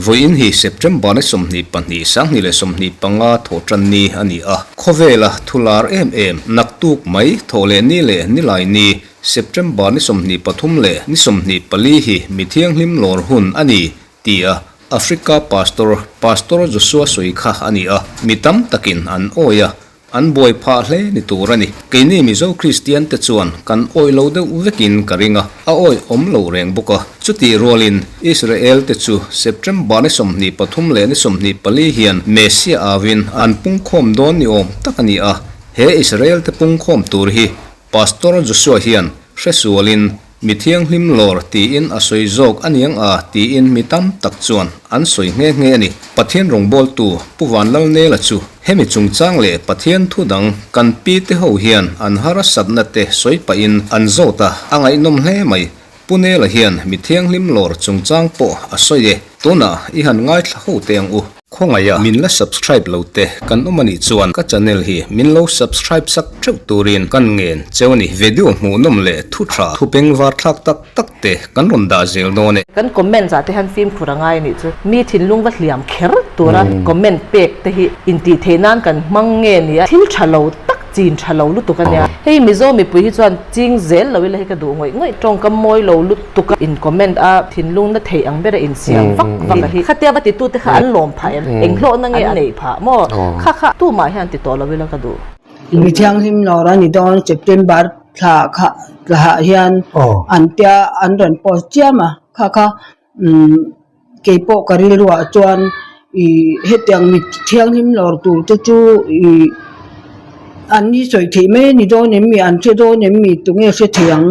Vawiin hi September ni 22, 2025 thawhtan ni a ni a. Khawvela thu lar em em, naktuk mai thawhleh ni leh nilai ni, September ni 23 leh ni 24 hi mi thianghlim lawr hun a ni, tia Africa Pastor, Pastor Joshua sawi kha a ni a. Mi tam takin an awi a, An buai phah hle ni tur a ni. Keini Mizo Kristian te chuan kan awih lo deuh vekin ka ring a, a awih awm lo reng bawk a. Chutih rualin Israel te chu September ni 23 leh ni 24 hian Messiah auin an pungkhawm dawn ni awm tak a ni a. He Israel te pungkhawm tur hi Pastor Joshua hian hresualin Mi thianghlim lawr tiin a sawi zawk a niang a tiin mi tam tak chuan an sawi nghe nghe a ni. Pathian rawngbawltu Pu Vanlalnela chu hemi chungchang leh Pathian thu dang kan pi te ho hian an harsatna te sawi pahin an zawt a, a ngaihnawm hle mai. Pu Nela hian mi thianghlim lawr chungchang pawh a sawi e. Tunah i han ngaithla ho teh ang u. Khawngaih a min la subscribe lo te kan awm anih chuan ka channel hi min lo subscribe sak theuh turin kan ngen cheu a ni. Video hmuhnawm leh thu tha thu peng var thlak tak tak te kan rawn dah zel dawn e. Kan comments ah te hian fimkhur a ngai anih chu. Mi thinlung va hliam kher tura comment pek te hi intih theih nan kan hmang nge nia thil tha lo tak chin tha lo lutuk a nia. Hei Mizo mipui hi chuan ching zel lo ila hi ka duh ngawih ngawih tawngkam mawi lo lutuk a in comment a thinlung na theih ang bera insiam vak vak a hi khatia va titu te kha an lawm phah em eng hlawhna nge a neih phah maw kha kha tumah hian ti tawh lo ila ka duh. Mi thianghlim lawr a ni dawn September thla kha thlahah hian an tia an rawn post chiam a kha kha umm keipawh ka rilruah chuan ih hetiang mi thianghlim lawr tur te chu ih an ni sawi theih mai a ni dawn em mi an hre dawn em mi tunge hre thei ang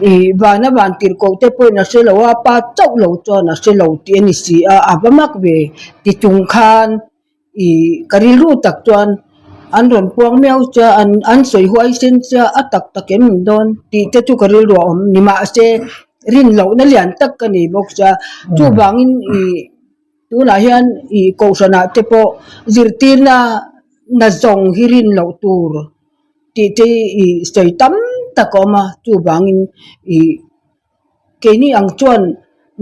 ih vana van tirhkoh te pawhin a hre lo a pa chauh lo chuan a hre lo tih a ni si a a va mak ve ti chung khan ih ka rilru tak chuan an rawn puang miau che a an an sawi huai sen che a a tak tak em ni dawn tih te chu ka rilru a awm ni mahse rin lohna lian tak ka nei bawk sia chuvangin ih tunah hian ih kohhranah te pawh zirtirna na zawng hi rin loh tur tih te ih sawi tam tak a awm a chuvangin ih. Keini ang chuan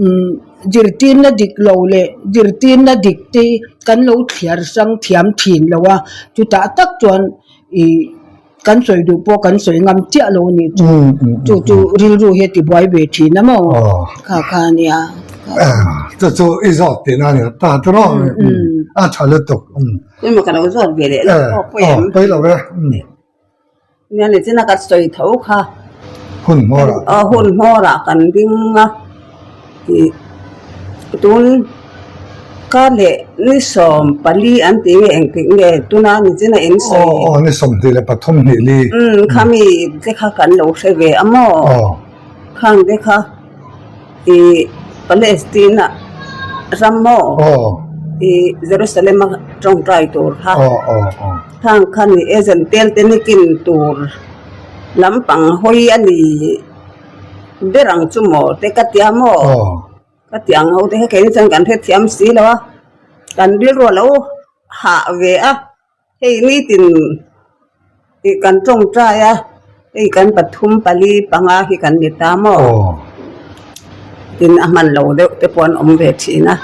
umm zirtirna dik lo leh zirtirna dik te kan lo thliar hrang thiam thin lo a, chutah tak chuan ih kan sawi duh pawh kan sawi ngam chiah lo a nih chu, chu chu rilru hi a ti buai ve thin a maw kha kha a nia. Chu chu i zawt tihna a ni ta ta rawh a tha lutuk. Emaw ka lo zawt ve leh lo pawh pawi em? Pawi lo e. Nia ni chin a ka sawi tho kha. Hun hmawrah. Aw hun hmawrah kan ding a tih tun ka leh ni 14 an tih nge engtik nge tuna ni chin a in sawi. Aw aw ni 23 hnih li. Umm khami te kha kan lo hre ve a maw. Aw. Khang te kha ih Palestine ah ram maw. Aw. Ih Jerusalem a tawngtai tur kha. Aw aw aw. Khang kha ni e zentel te nikin tur lampang hawi a ni ber ang chu maw te ka tia maw ka ti ang ho te kha keini chuan kan hrethiam si lo a kan rilru a lo hah ve a hei nitin ih kan tawngtai a hei kan pathum pali panga hi kan ni ta maw tin a hman lo deuh te pawh an awm ve thin a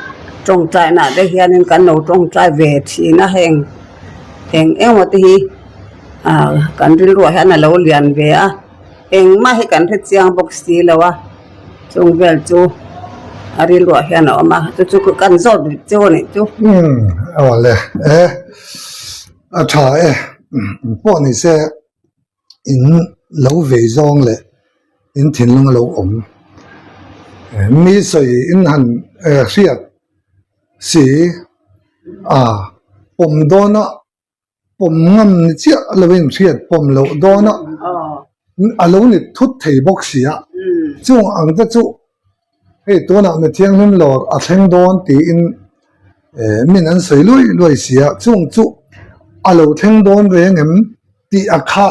tawngtai nah te hianin kan lo tawngtai ve thin a heng eng engemaw te hi ah kan rilruah hian a lo lian ve a engmah hi kan hre chiang bawk si lo a chung vel chu a rilruah hian a awm a chu chu kan zawt rih chu a nih chu. Umm awle e a tha e pawh ni se. In lo vei zawng leh in thinlung a lo awm. Mi sawi in han hriat si a pawm dawna pawm ngam ni chiah lo in hriat pawm loh dawna a lo ni thut thei bawk si a. Chung ang te chu hei tunah mi thianghlim lawr a thleng dawn tiin min an sawi luai luai si a, chung chu a lo thleng dawn reng em? Tih a kha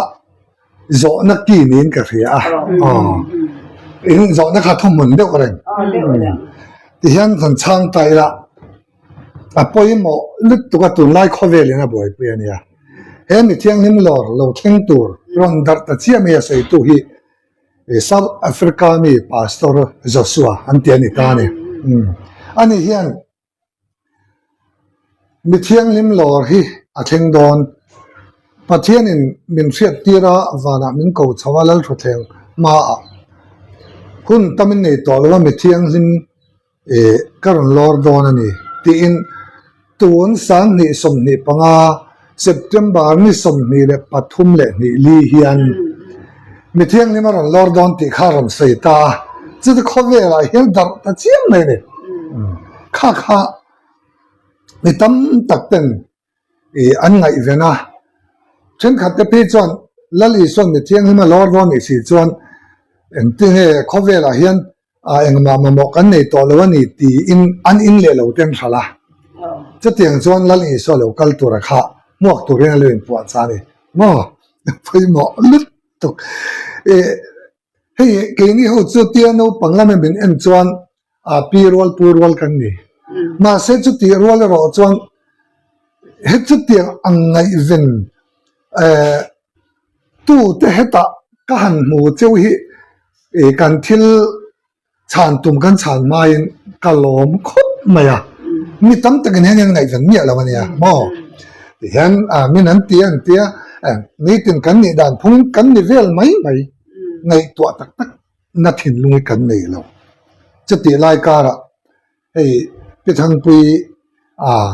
zawhna ki niin ka hria a, aw in zawhna kha thuhmun deuh reng tihian kan chhang ta ila a pawimawh lutuk a tunlai khawvelin a buaipui a nia. He mi thianghlim lawr lo thleng tur rawn darh ta chiah mai a sawitu hi. South Africa mi Pastor Joshua an ti a ni ta a ni. Ani hian Mi thianghlim lawr hi a thleng dawn. Pathianin min hriat tir a, vanah min ko chho a, Lalthutthleng hmaah hun tamin nei tawh lo a, mi thianghlim eh ka rawn lawr dawn a ni tiin tun 2025 September ni 23 leh hnih li hian mi thianghlim a rawn lawr dawn tih kha a rawn sawi ta a, chuti khawvelah hian darh ta chiam mai a ni. Kha kha mi tam tak ten ih an ngaihven a, thenkhat te phei chuan Lal Isuan mi thianghlim a lawr dawn nih si chuan engtinge khawvelah hian ah engmah mamawh kan nei tawh lo a ni tiin an in leh lo ten hralh a, chutiang chuan Lal Isua lo kal tura kha hmuak turin a lo inpuah chah a ni maw pawimawh lutuk ih hei keini ho chu tia naupang lama min en chuan ah pi rual pu rual kan ni mahse chutih rual erawh chuan he chutiang ang ngaihven eh. Tute hetah ka han hmu cheu hi ih kan thil chhan tum kan chhan hmain ka lawm khawp mai a, mi tam takin hian an ngaihven miah lo a nia maw? Tihian ah min an ti a an ti a, nitin kan nih dan phung kan ni vel mai mai ngaihtuah tak tak na thinlung hi kan nei lo. Chutih lai karah hei Pi Thangpui ah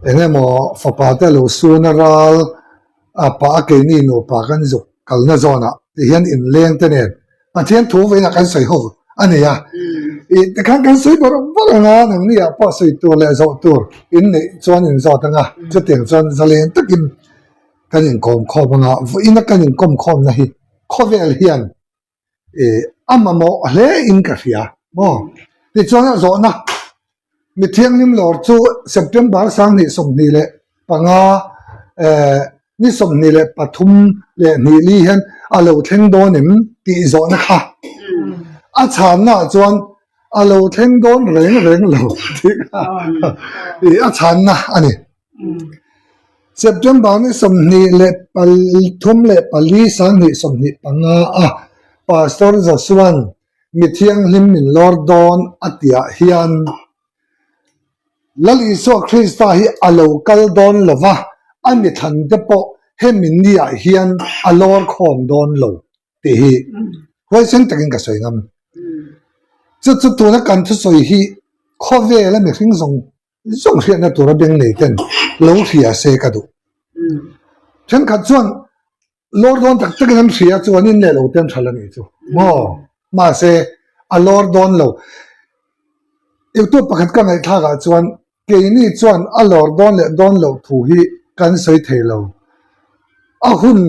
eng emaw fapa te lo sun a ral a pah a keini nupa kan zuk kalna zawnah ti hian inleng te nen Pathian thu vawiinah kan sawi ho a ni a, ih tikhan kan sawi bawrh bawrh ang a, nangni ah pawh sawi tur leh zawh tur in neih chuan in zawt ang a, chutiang chuan zalen takin kan inkawm khawm ang a, vawiina kan inkawm khawmna hi khawvel hian ih a mamawh hle in ka hria maw tichuan a zawhna mi thianghlim lawr chu September 2025 eh ni 23 leh hnih li hian a lo thleng dawn em tih zawhna kha a chhanna ah chuan a lo thleng dawn reng reng lo tih kha ih a chhanna a ni. September ni 23 2025 a Pastor Joshua'n mi thianghlim min lawr dawn a tihah hian Lal Isua Krista hi a lo kal dawn lo va, a mi thlante pawh hemi niah hian a lawr khawm dawn lo tih hi huaisen takin ka sawi ngam. Chu chu tuna kan thusawi hi khawvela mihring zawng zawng hriatna tura beng nei ten lo hria se ka duh. Thenkhat chuan lawr dawn tak takin an hria chu an in leh lo ten tha la nih chu maw mahse a lawr dawn lo. Youtube pakhat ka ngaihthlak ah chuan keini chuan a lawr dawn leh dawn loh thu hi kan sawi thei lo. A hun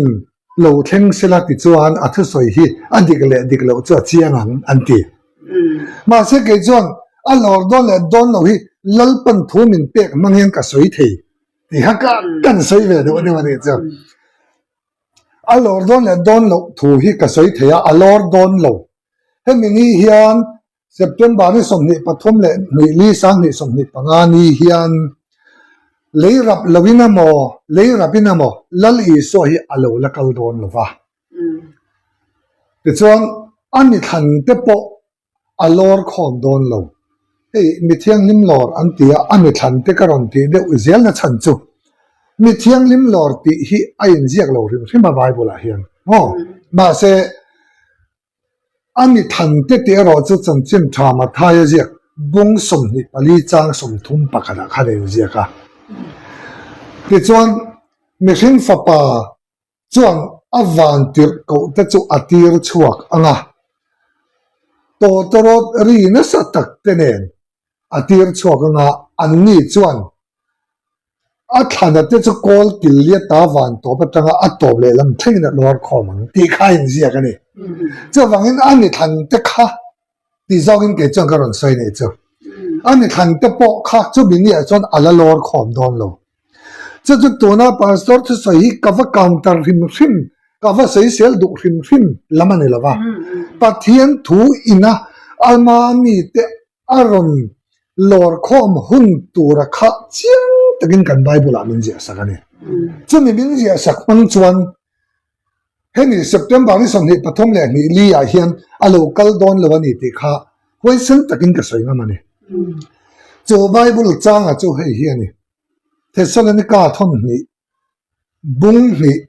lo thleng sela tichuan a thusawi hi a dik leh dik loh chu a chiang ang an ti. Mahse kei chuan a lawr dawn leh dawn lo hi Lalpan thu min pek hmang hian ka sawi thei tih kha ka kan sawi ve deuh deuh a nih chu. A lawr dawn leh dawn loh thu hi ka sawi thei a, a lawr dawn lo. Hemi ni hian September ni 23 leh hnih li 2025 ni hian lei rap loin emaw, lei rapin emaw Lal Isua hi a lo la kal dawn lo va. Tichuan a ni thlan te pawh a lawr khawm dawn lo. Hei mi thianghlim lawr an ti a, a ni thlan te ka rawn tih deuh zelna chhan chu mi thianghlim lawr tih hi a inziak lo hrim hrim a Bible ah hian maw? Mahse A mi thante tih erawh chu chanchin tha Mathaia ziak bung 24 chang 30 pakhatah khan a inziak a. Tichuan, mihring fapa chuan a van tirh koh te chu a tir chhuak ang a, tawtawrawt ri nasa tak te nen a tir chhuak ang a, anni chuan A thlana te chu kawl kil liat ta van tawp atanga a tawp leh lam thlengin a lawr khawm ang tih kha a inziak a ni. Chuvangin a ni thlan te kha tih zawkin kei chuan ka rawn sawi nei chu. A ni thlan te pawh kha chumi ni ah chuan a la lawr khawm dawn lo. Chu chu tuna pastor thusawi hi ka va counter hrim hrim, ka va sawisel duh hrim hrim lam a ni lo va. Pathian thu ina ama mite A rawn lawr khawm hun tura kha chiang takin kan Bible ah min ziah sak a ni. Chumi min ziah sak hmang chuan Hemi September ni 23 leh hnih li ah hian a lo kal dawn lo a ni tih kha huaisen takin ka sawi ngam a ni. Chu Bible changa chu hei hi a ni, Thessalonika thawnhnih bung hnih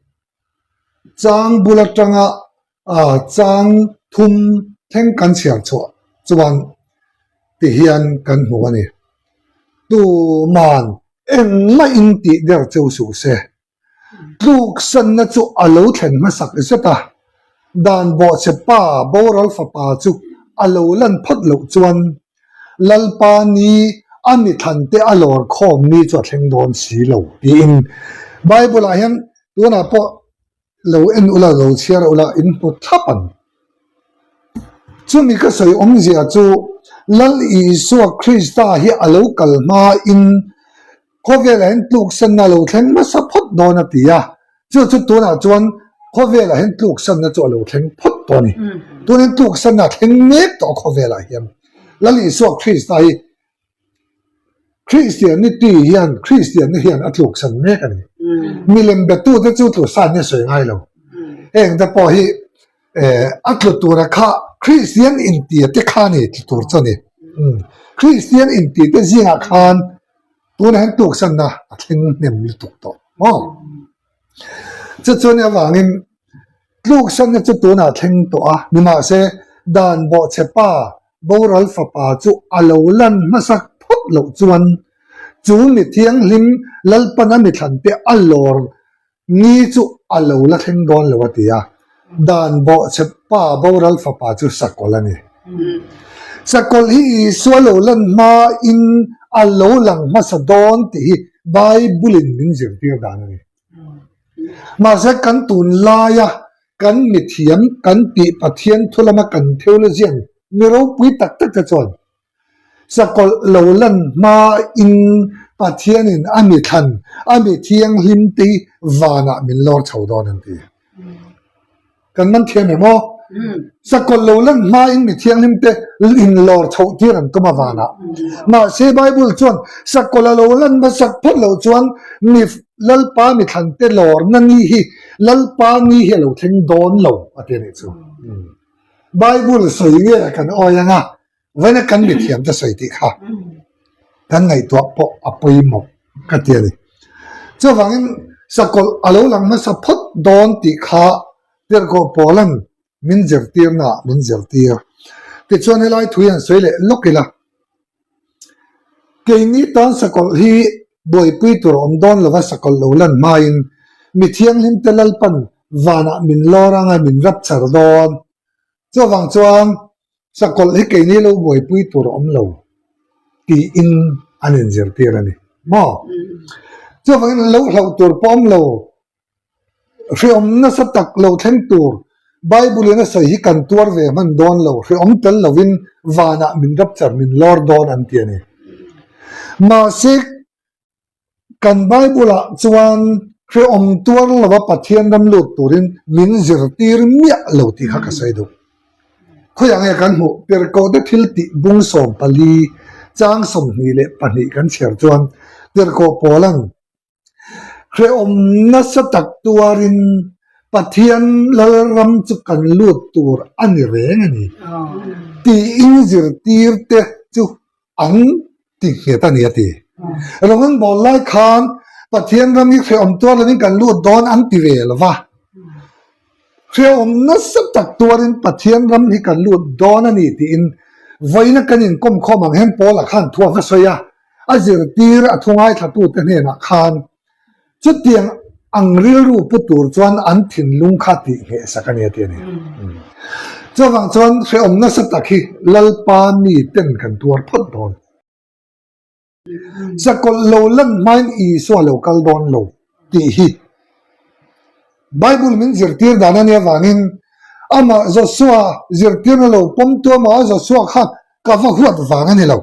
chang bul atanga chang thum thleng kan chhiar chhuah chuan ti hian kan hmu a ni. Tuman engmah in tih der cheu suh se. Tluksanna chu a lo thlen hmasak zet a, dan bawhchhe pa boral fapa chu a lo lan phawt loh chuan Lalpa ni a mi thlante a lawr khawm ni chu a thleng dawn si lo tiin Bible ah hian tunah pawh lo en ula lo chhiar ula in hmu thlap ang. Chumi ka sawi awmzia chu Lal Isua Krista hi a lo kal hmain Khawvelah hian tluksanna a lo thleng hmasa phawt dawn a ti a, chu chu tunah chuan khawvelah hian tluksanna chu a lo thleng phawt tawh a ni. Tunin tluksanna a thleng mek tawh khawvelah hian. Lal Isua Krista hi Kristianni ti hian Kristianna hian a tluksan mek a ni. Milem betute chu tlusan hi a sawi ngai lo. Heng te pawh hi a tlu tura kha Kristian intia te kha a ni tlu tur chu a ni. Kristian inti te zingah khan Tunah hian tuksanna a thleng hnem lutuk tawh maw? Chu chuan avangin tluksanna chu tunah thleng tawh a, nimahse dan bawhchhe pa boral fapa chu a lo lan hmasak phawt loh chuan chu mi thianghlim Lalpana mithlante a lawr Ni chu a lo la thleng dawn lo a ti a, dan bawhchhe pa boral fapa chu sakawlh a ni. Sakawlh hi Isua lo lan hmain a lo lang hmasa dawn tih hi Bible-in min zirtir dan a ni. Mahse kan tunlaia kan mithiam kan tih Pathian thu lama kan theologian mi ropui tak tak te chuan Sakawlh lo lan hmain Pathianin a mi thlan, a mi thianghlim te hi vanah min lawr chho dawn an ti. Kan man thiam em aw? Sakawlh lo lan hmain mi thianghlim te in lawr chhoh tir an tum a vanah. Mahse Bible chuan sakawlh a lo lan hmasak phawt loh chuan mi Lalpa mi thlan te lawrna ni hi Lalpa ni hi a lo thleng dawn lo a ti a nih chu. Bible sawi nge kan awi anga Vawiina kan mithiam te sawi tih kha kan ngaihtuah pawh a pawimawh ka ti a ni. Chuvangin sakawlh a lo lang hmasa phawt dawn tih kha Tirhkoh Paula'n min zirtirnaah min zirtir. Tichuan helai thu hi han sawi leh lawk ila, Keini tan sakawlh hi buaipui tur a awm dawn lova sakawlh lo lan hmain mi thianghlimte Lalpan vanah min lawr anga min rapchar dawn. Chuvang chuan Sakawlh hi keini lo buaipui tur a awm lo tiin an inzirtir a ni maw? Chuvangin lo hlauh tur pawh awm lo, hreawm nasa tak lo thleng tur Bible in a sawi hi kan tuar ve hman dawn lo, hreawm tel lovin vanah min rapchar min lawr dawn an ti a ni. Mahse, Kan Bible-ah chuan hrehawm tuar lova Pathian ram lut turin min zirtir miah lo tih kha ka sawi duh. Khawiah nge kan hmuh? Tirhkohte thil tih bung 14, chang 22 kan chhiar chuan Tirhkoh Paula'n hrehawm nasa tak tuarin Pathian Lalram chu kan lut tur a ni reng a ni tiin zirtirte chu An ti nghet a ni a ti. Rawng bawl lai khan Pathian ram hi hrehawm tuar lovin kan lut dawn an ti ve lo va. Hrehawm nasa tak tuarin Pathian ram hi kan lut dawn a ni tiin vawiina kan inkawm khawm ang hian Paula khan thu a va sawi a, a zirtir a thu ngaithlatute hnenah khan Chutiang ang rilru pu tur chuan an thinlung kha tih ngheh sak a ni a ti a ni. Chuvang chuan hrehawm nasa tak hi Lalpa mi ten kan tuar phawt dawn. Sakawlh lo lan hmain Isua lo kal dawn lo tih hi Bible min zirtir dan a nih avangin amah Joshua zirtirna lo pawmtu amah Joshua kha ka va huat vang a ni lo.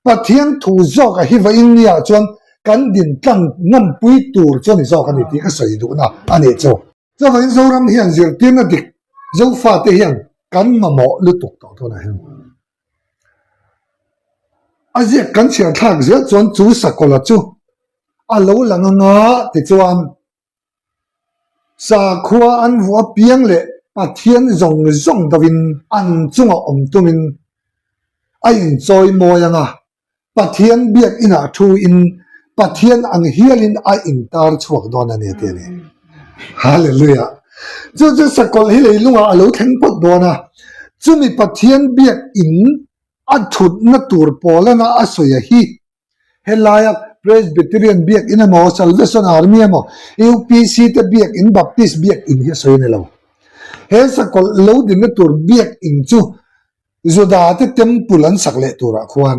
Pathian thu zawk a hi va in nia chuan kan din tlang ngampui tur chu a ni zawk a ni tih ka sawi duhna a nih chu. Chuvangin Zoram hian zirtirna dik Zofate hian kan mamawh lutuk tawh tunah hian. A ziak kan chhiar thlak zel chuan chu sakawlha chu a lo lang anga tichuan. Sakhua an vuah apiang leh Pathian zawng zawng deuhin an chunga awm tumin a inchawi mawi ang a, Pathian biakinah thuin Pathian ang hialin a intar chhuak dawn a ni a ti a ni. Hallelujah! Chu chu sakawlh hi leilungah a lo thleng phawt dawn a, chumi Pathian biakin a thutna tur pawlana a sawi a hi Helaia Presbyterian biakin emaw, Salvation Army emaw, UPC te biakin, Baptist biakin hi a sawi a ni lo. He sakawlh lo dinna tur biakin chu Juda te temple an sak leh turah khuan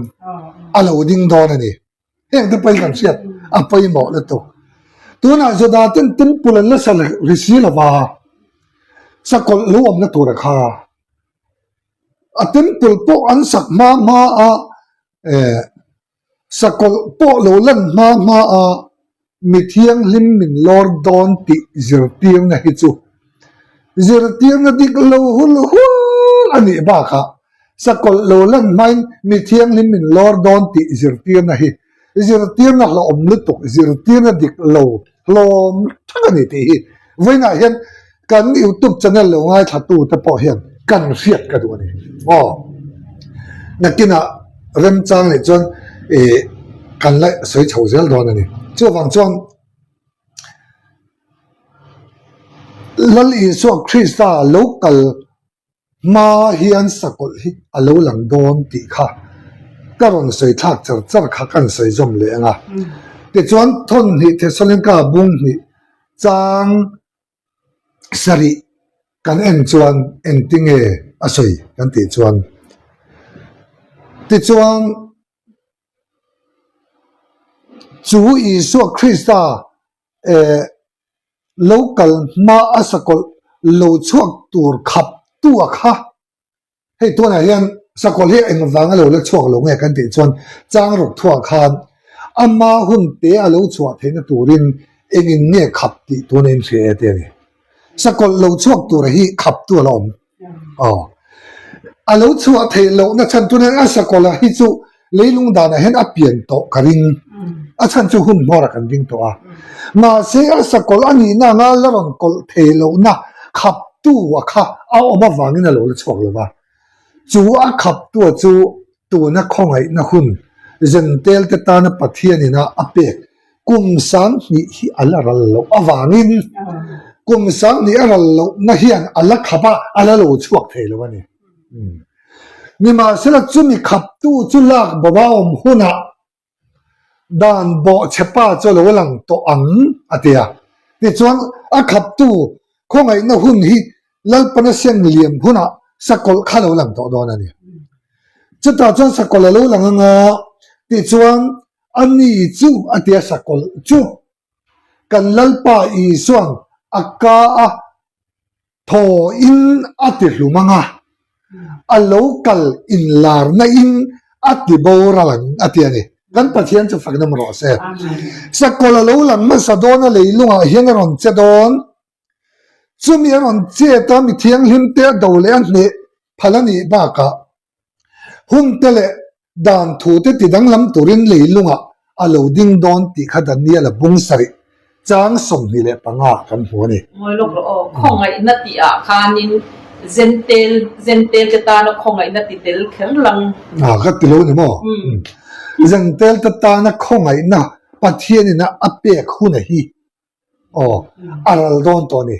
a lo ding dawn a ni. Heng te pawhin kan hriat a pawimawh lutuk. Tunah Juda ten temple an la sa ri si lova, sakawlh lo awmna tura kha a temple pawh an sak hma hma a Eh, sakawlh pawh lo lan hma hma a mi thianghlim min lawr dawn tih zirtirna hi chu zirtirna dik lo hul hul a nih bakah sakawlh lo lan hmain mi thianghlim min lawr dawn tih zirtirna hi zirtirna hlawm lutuk, zirtirna dik lo hlawm thak a ni tih hi vawiinah hian kan youtube channel lo ngaithla tu te pawh hian kan hriat ka duh a ni aw nakinah remchang leh chuan ih kan la sawi chho zel dawn a ni chuvang chuan Lal Isua Krista lo kal Hma hian sakawlh hi a lo lang dawn tih kha ka rawn sawi thlak char char kha kan sawi zawm leh ang a. Tichuan thawnhnih Thesalonika bung hnih chang sarih kan en chuan engtinge a sawi kan tih chuan tichuan chu Isua Krista eh lo kal hma a sakawlh lo chhuak tur khap tu a kha. Hei tunah hian sakawlh hi engvanga lo la chhuak lo nge kan tih chuan chang ruk thuah khan ama hun te a lo chhuah theihna turin engin nge khap tih tuna in hria e te a ni. Sakawlh lo chhuak tura hi khap tu a la awm. Aw. A lo chhuah theih lohna chhan tuna a sakawlh hi chu leilung danah hian a pian tawh ka ring. A chhan chu hun hmawrah kan ding tawh a. Mahse a sakawlh a nihna anga la rawn kawlh theih lohna khaptu a kha a awm avangin a lo la chhuak lo va. Chu a khaptua chu tuna khawngaihna hun Zentel te tana Pathian ina a pek kum 2000 hi a la ral loh avangin kum 2000 a ral lohna hian a la khap a, a la lo chhuak thei lo a ni. Nimahsela chumi khaptu chu lak bo a awm hunah dan bawhchhe pa chu a lo lang tawh ang a ti a. Tichuan a khaptu khawngaihna hun hi Lalpana seng liam hunah sakawlh kha a lo lang tawh dawn a ni. Chutah chuan sakawlh a lo lang anga tichuan a ni chu a ti a sakawlh chu kan Lalpa Isua'n a ka a Thaw in a ti hlum ang a, a lo kal inlarna in a ti boral ang a ti a ni. Kan Pathian chu fak nawm rawh se. Sakawlh a lo lang hmasa dawn a leilungah hian a rawn che dawn. Chumi a rawn chet a mi thianghlim te a do leh a hneh phal a nih bakah Hun te leh dan thu te ti danglam turin leilungah a lo ding dawn tih kha Daniel-a bung sarih chang 25 ah kan hmu a ni. Ngawi lawk rawh aw, khawngaihna tih ah khanin Zentel, Zentel te tana khawngaihna ti tel kher lang. Ah, ka ti lo ni maw? Zentel te tana khawngaihna Pathianin a pek hun a hi. Aw, a ral dawn tawh a ni.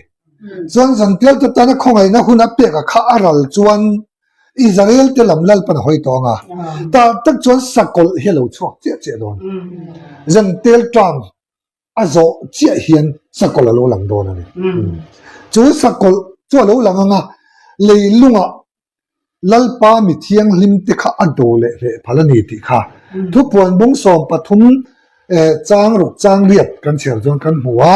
Chuan Zantial te tana khawngaihna hun a pek a kha a ral chuan Israel te lam Lalpan a hawi tawh ang a. Tah tak chuan sakawlh hi a lo chhuak chiah chiah dawn. Zantial term a zawh chiah hian sakawlh a lo lang dawn a ni. Chu sakawlh chu a lo lang ang a, leilungah Lalpa mi thianghlim te kha a do leh hleh phal a ni tih kha thupuan bung 13 chang ruk chang riat kan chhiar chuan kan hmu a.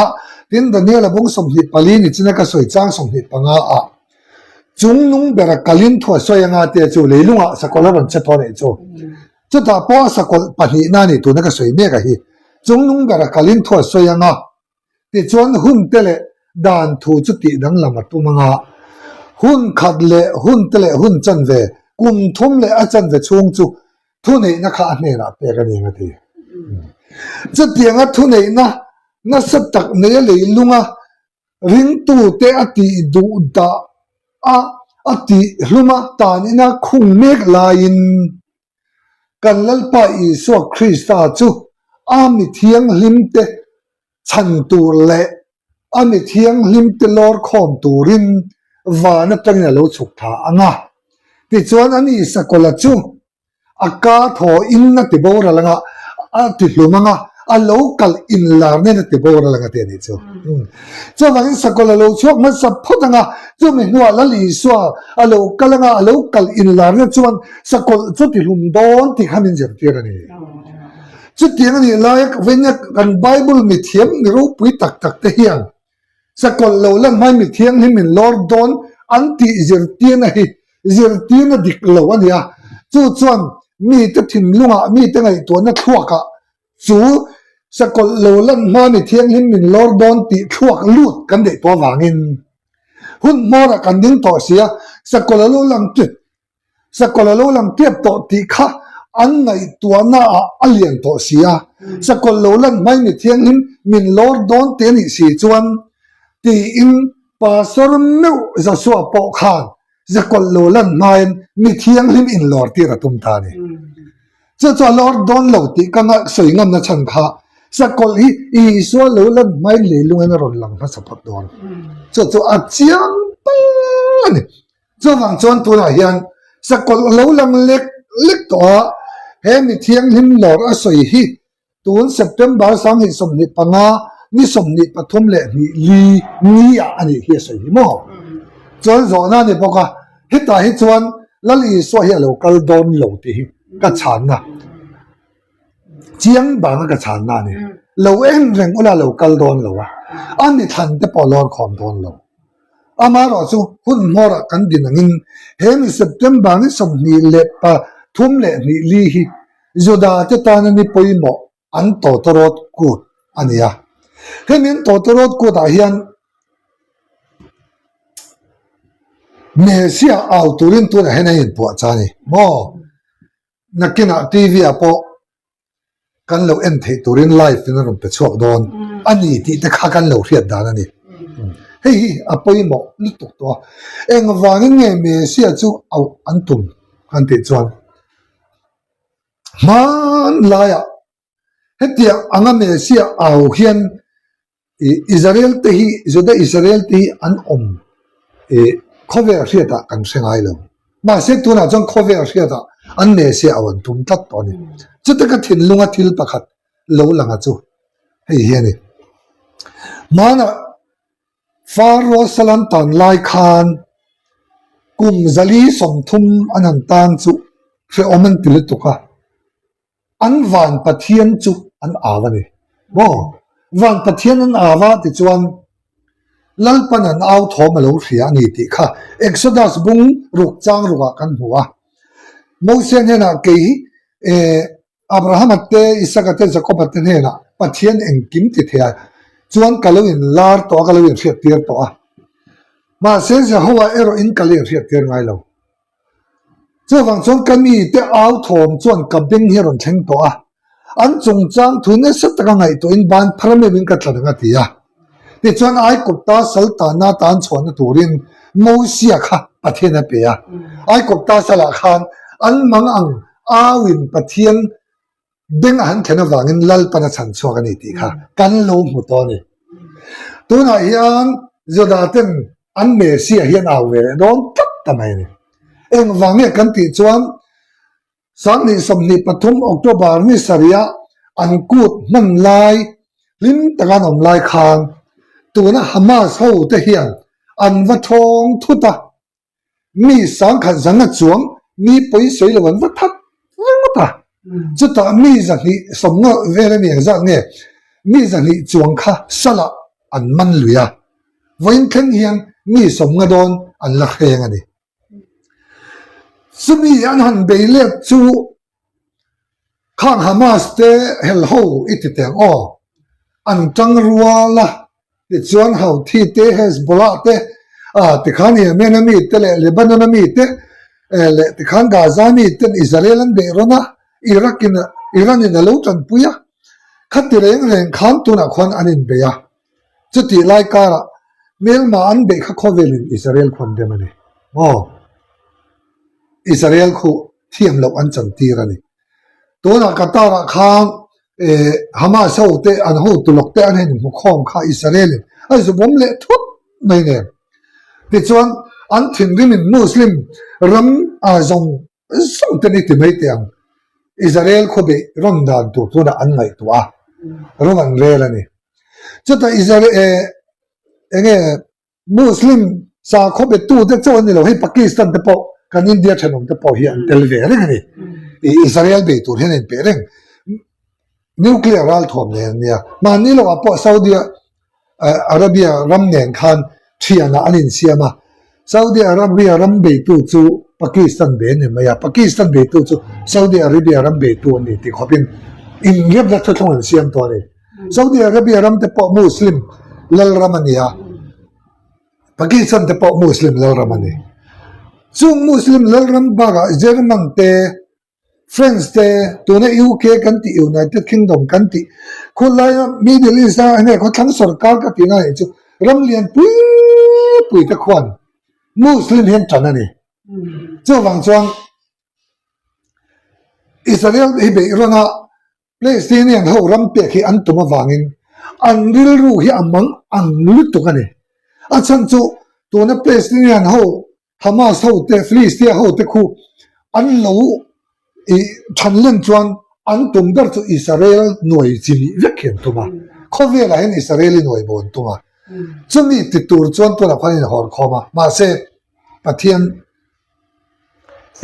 Tin, Daniel-a bung 24 ni china ka sawi chang 25 ah chung nung bera kalin thu a sawi anga te chu leilungah sakawlh a rawn che tawh a nih chu. Chutah pawh a sakawlh pahnihna a ni tuna ka sawi mek a hi. Chung nung bera kalin thu a sawi anga. Tichuan hun te leh dan thu chu tih danglam a tum anga, hun khat leh hun te leh hun chanve, kum thum leh a chanve chhung chu thuneihna kha a hnenah pek a ni ang a ti. Chutianga thuneihna nasa tak neia leilunga. Ringtute a tih duh dah a, a tih hlum a tan ina khung mek laiin kan Lalpa Isua Krista chu a mi thianghlimte chhan tur leh a mi thianghlimte lawr khawm turin van atangin a lo chhuk tha ang a. Tichuan ani Sakawlh chu A ka thaw in a ti boral anga, a ti hlum anga, a lo kal inlar nen a ti boral anga tih a nih chu. Chuvangin sakawlh a lo chhuak hmasa phawt anga, chumi hnuah Lal Isua a lo kal anga, a lo kal inlar nen chuan sakawlh chu ti hlum dawn tih kha min zirtir a ni. Chutiang a nih laia vawiin kan Bible mithiam mi ropui tak tak te hian Sakawlh lo lan hmai mi thianghlim in lawr dawn an tih zirtirna hi zirtirna dik lo a ni a, chu chuan mite thinlungah, mite ngaihtuahna thluakah chu sakawlh lo lan hma mi thianghlim min lawr dawn tih thluak lut kan neih tawh avangin hun hmawrah kan ding tawh si a, sakawlh a lo lang Sakawlh a lo lang tep tawh tih kha an ngaihtuahna ah a lian tawh si a, sakawlh lo lan hmai mi thianghlim min lawr dawn te a nih si chuan tiin Pastor meuh Joshua pawh khan sakawlh lo lan hmain mi thianghlim in lawr tir a tum ta a ni. Chu chu a lawr dawn lo tih ka sawi ngamna chhan kha sakawlh hi Isua lo lan hmain leilungin a rawn lang hmasa phawt dawn. Chu chu a chiang tal a ni. Chuvang chuan tunah hian sakawlh a lo lang lek lek tawh a, he mi thianghlim lawr a sawi hi tun September 2025 ni 23 leh hnih li ni ah a nih hi a sawi hi maw? Chuan zawhna a ni bawk a, hetah hi chuan Lal Isua hi a lo kal dawn lo tih hi ka chhanna chiang banga ka chhanna a ni. Lo en reng ula a lo kal dawn lo a, a mi thlan te pawh a lawr khawm dawn lo. Amaherawh chu hun hmawrah kan din angin he ni September ni 23 leh hnih li hi Juda te tana ni pawimawh an tawtawrawt kut a ni a. Hemi an tawtawrawt kut ah hian Messiah au turin tunah hian an inpuahchah a ni maw? Nakinah TV ah pawh kan lo en theih turin live in a rawn pe chhuak dawn a ni tih te kha kan lo hriat dan a ni. Hei hi a pawimawh lutuk tawh a, engvangin nge Messiah chu auh an tum kan tih chuan hmanlaiah hetiang anga Messiah au hian Ih Israel te hi Juda Israel te hi an awm ih khawvel hriatah kan hre ngai lo. Mahse tunah chuan khawvel hriatah an Messiah au an tum tlat tawh a ni. Chute ka thinlunga thil pakhat lo lang a chu hei hi a ni. Hmanah Pharaoh salan tan lai khan kum zali 30 an han tan chu hrehawm an ti lutuk a. An van Pathian chu an au a ni. Maw? Van Pathian an au a tichuan Lalpan an au thawm a lo hria a ni tih kha Exodus bung ruk chang rukah kan hmu a. Mosia hnenah kei hi eh Abrahama te, Isaka te, Jakoba te hnenah Pathian engkim ti thei a, chuan ka lo inlar tawh a, ka lo inhriattir tawh a. Mahse Jehovah erawhin ka la inhriattir ngai lo. Chuvang chuan ka mite au thawm chuan ka beng hi a rawn thleng tawh a, an chungchang thu nasa taka ngaihtuahin ban phar meuhin ka tla reng a ti a. Tichuan Aikawpta saltana tan chhuahna turin Mosia kha Pathian a pe a. Aikawpta salah khan an mang ang auin Pathian Beng a han thlen avangin Lalpan a chhan chhuak a ni tih kha kan lo hmu tawh a ni. Tunah hian Juda ten an Messiah hi an au ve leh dawn tlat ta mai a ni. Engvang nge kan tih chuan 2023 October ni sarih ah an kut hman lai hlim taka an awm lai khan tuna Hamas ho te hian an va thawng thut a. Mi sangkhat zanga chuang mi pawi sawi lo an va that ringawt a, chutah mi zahnih sawmnga vel a ni engzat nge mi zahnih chuang kha salah an man lui a, vawiin thleng hian mi sawmnga dawn an la hreng a ni. Chumi an han bei let chu Khang Hamas te hel ho i ti teng aw. An tang rual a, tichuan Houthi te, Hezbollah te, ah tikhan Yemen a mi te leh Lebanon a mi te leh tikhan Gaza mi ten Israel an beih rawn a, Iraq in Iran in a lo tanpui a. Khati reng reng khan tunah khuan an inbei a. Chutih lai karah. Hmelma an beih kha khawvelin Israel khuan dem a ni maw? Israel khu thiam loh an chantir a ni. Tunah Qatar-ah khan Hamas ho te an hotu lawk te an han inhmukhawm kha Israel-in a zubawm leh thut mai nen. Tichuan an thinrimin Muslim ram zawng zawng te ni ti mai teh ang Israel khawbeih rawn dan tur tunah an ngaihtuah a, rawng an rel a ni. Chutah Israel enge Muslim sakhaw betute chu an ni lo, hei Pakistan te pawh kan India thenawm te pawh hi an tel ve reng a ni. Israel bei tur hian a inpeh reng. Nuclear ralthuam nen an nia. Mahni lohah pawh Saudi Arabia ram nen khan thianah an insiam a. Saudi Arabia ram beitu chu Pakistan bei a ni mai a, Pakistan beitu chu Saudi Arabia ram beitu an ni tih khawpin inremna thuthlung an siam tawh a ni. Saudi Arabia ram te pawh Muslim lalram a ni a, Pakistan te pawh Muslim lalram a ni. Chung Muslim lalram bakah German te, France te, tuna UK kan tih United Kingdom kan tih khawlaia Middle East a enge khawthlang sorkar ka tihna nih chu ram lian pui pui te khuan Muslim hian tan a ni. Chuvang chuan Israel hi beih rawn a Palestinian ho ram pek hi an tum avangin an rilru hi a mang ang lutuk a ni. A chhan chu tuna Palestinian ho, Hamas ho te, Philistia ho te khu an lo ih than len chuan an tum ber chu Israel nuai chi nih vek hi an tum a. Khawvelah hian Israel i nuai bo an tum a. Chumi ti tur chuan tunah khuan in hawrkhawm a. Mahse Pathian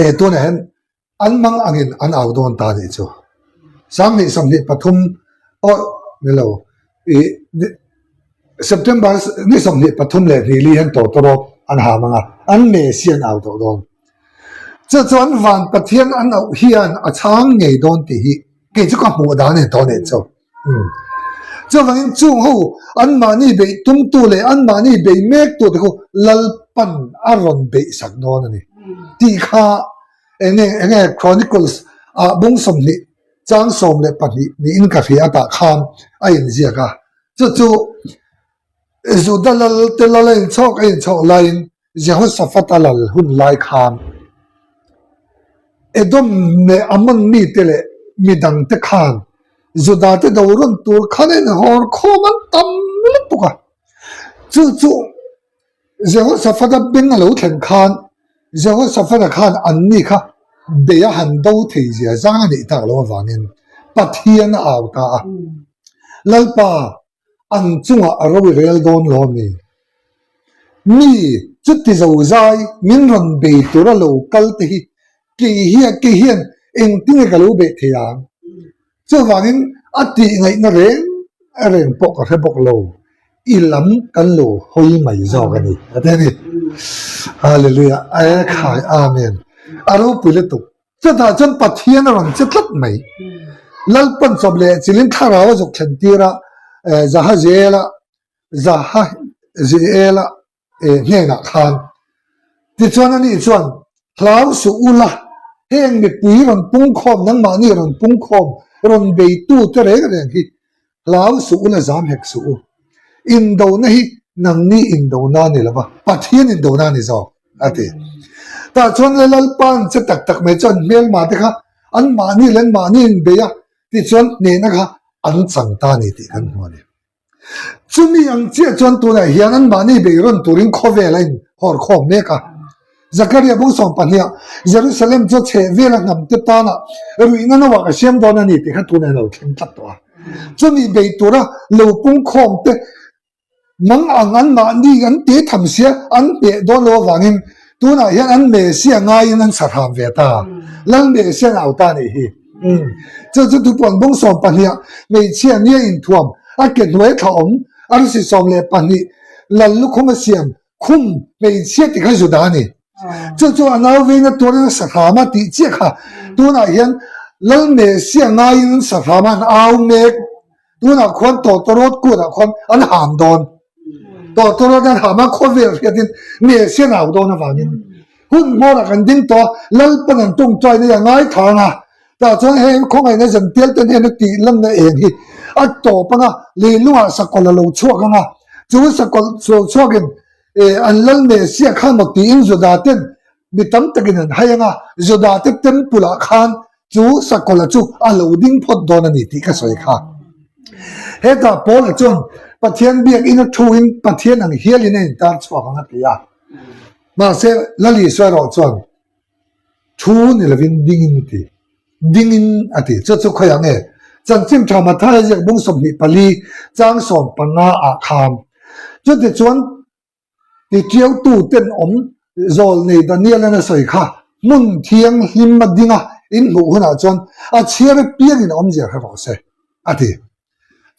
eh tunah hian An mang angin an au dawn ta nih chu. 20 23 aw ni lo i September ni 23 leh hnihli hian tawtawrawt an ha mang a, an Messi an au tawh dawn. Chu chuan van Pathian an auh hian a chhang ngei dawn tih hi kei chu ka hmuh dan a ni tawh nih chu. Chuvangin chung ho anmahni beih tumtu leh anmahni beih mektu te khu Lalpan a rawn beih sak dawn a ni tih kha enge enge Chronicles ah bung 20 chang 12 niin ka hria tah khan a inziak a. Chu chu Juda lal te lal a inchhawk a inchhawk laiin Jehoshaphat-a lal hun lai khan Edom leh Ammon mite leh mi dangte khan Juda-te do rawn tur khan a inhawr khawm an tam lutuk a. Chu chu Jehoshaphat-a beng a lo thlen khan Jehoshaphat-a khan anni kha bei a han do thei zia zang a nih tak loh avangin Pathian a au ta a, Lalpa, An chungah a ro i rel dawn lo ami? Mi chuti zo zai min rawn bei tura lo kal te hi kei hian kei hian engtinge ka lo beih thei ang? Chuvangin a tih ngaihna reng reng pawh ka hre bawk lo, i lam kan lo hawi mai zawk a ni a ti a ni. Hallelujah! Ekhai Amen! A ropui lutuk. Chutah chuan Pathian a rawn che tlat mai. Lalpan chawp leh chilin thlarau a zuk thlen tir a, Jahaziela, Jahaziela hnenah khan. Tichuan ani chuan, Hlau suh ula, heng mipui rawn pungkhawm, nangmahni rawn pungkhawm, rawn beitu te reng reng hi Hlau suh u la zam hek suh u. Indona hi nangni indona a ni lo va, Pathian indona a ni zawk, a ti. Tah chuan le Lalpa'n che tak tak mai chuan hmelma te kha anmahni leh anmahni inbei a, tichuan hnehna kha an chang ta a ni tih kan hmu a ni. Chumi ang chiah chuan tunah hian anmahni bei rawn turin khawvel a inhawrkhawm mek a. Zakaria bung sawmpahniha Jerusalem chu chheh vela hnamte tana ruihna nauah ka siam dawn a ni tih kha tunah a lo thleng tlat tawh a. Chumi bei tura lo pungkhawmte mang ang anmahni an te tham sia an hneh dawn lo avangin tunah hian an Messia ngaiin an sahram ve ta. Lal Messia an au ta a nih hi. Chu chu tupuan bung sawmpahniha hmeichhia nia inthuam a ke hnuai thla awm arsi 12 lal lukhum a siam Khum hmeichhia tih kha Juda a ni. Chu chu a nau veina tuarin a sahram a tih chiah kha. Tunah hian Lal Messia ngaiin an sahram a, an au mek. Tunah khuan tawtawrawt kutah khuan an ham dawn. Tawtawrawt an ham a, khawvel hriatin Messia an au dawn avangin hun hmawrah kan ding tawh a, Lalpan an tawngtaina hi a ngaithla ang a. Tah chuan hei khawngaihna zantial te hnena tih lanna eng hi a tawp ang a, leilungah sakawlh a lo chhuak ang a. Chu sakawlh sual chhuakin an lal Messiah kha maw tiin Juda ten mi tam takin an hai ang a, Juda te temple ah khan chu sakawlha chu a lo ding phawt dawn a ni tih ka sawi kha. Hetah Paula chuan Pathian biakinn a thuin Pathian ang hialin a intar chhuak ang a ti a. Mahse, Lal Isua erawh chuan thu ni lovin dingin a ti. Dingin a ti. Chu chu khawiah nge? Chanchin tha Mathaia ziak bung 24 chang 15 ah khan. Chutichuan Titiautu tenawm zawlnei Daniel-a'n a sawi kha, Hmun thianghlim a ding a, in hmuh hunah chuan a chhiar apiangin a awmzia hre rawh se, a ti.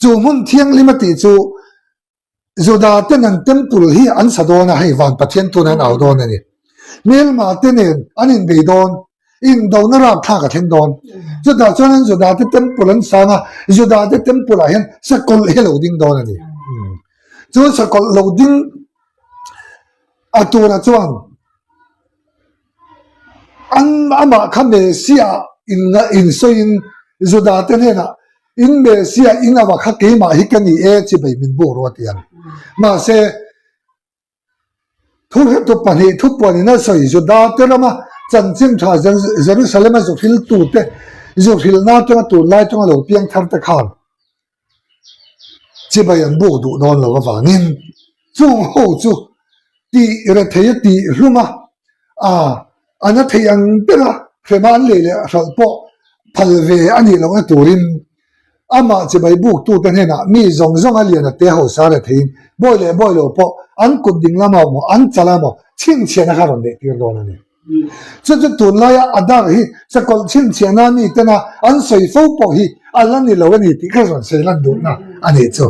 Chu hmun thianghlim a tih chu Juda ten an temple hi an sa dawn a, hei van Pathian tun an au dawn a ni. Hmelma te nen an inbei dawn, indona rapthlak a thleng dawn. Chutah chuan an Juda te temple an sang a, Juda te temple ah hian sakawlh hi a lo ding dawn a ni. Chu sakawlh lo ding a turah chuan an amah kha Messiah in insawiin Juda te hnenah in Messiah in ava kha keimah hi ka ni e chibai min buk rawh a ti ang. Mahse Thuhretu pahnih thupuanin a sawi Juda te rama chanchin tha Jerusalem-a zuhriltute zuhrilna atanga tunlai atanga lo piang thar te khan chibai an buk duh dawn lo avangin chung ho chu tih rethei a tih hlum a, a an a theih ang bera hrema an lei leh hralh pawh phal ve a nih lohna turin Amah chibai buktute hnenah mi zawng zawng a lian a te hausa retheiin bawi leh bawi lo pawh an kut ding lamah emaw an chalah emaw chhinchhiahna kha rawn neih tir dawn a ni. Chu chu tunlaia Adar hi sakawlh chhinchhiahna mi tena an sawi fo pawh hi a la ni lo a ni tih kha rawn sawi lan duhna a nih chu.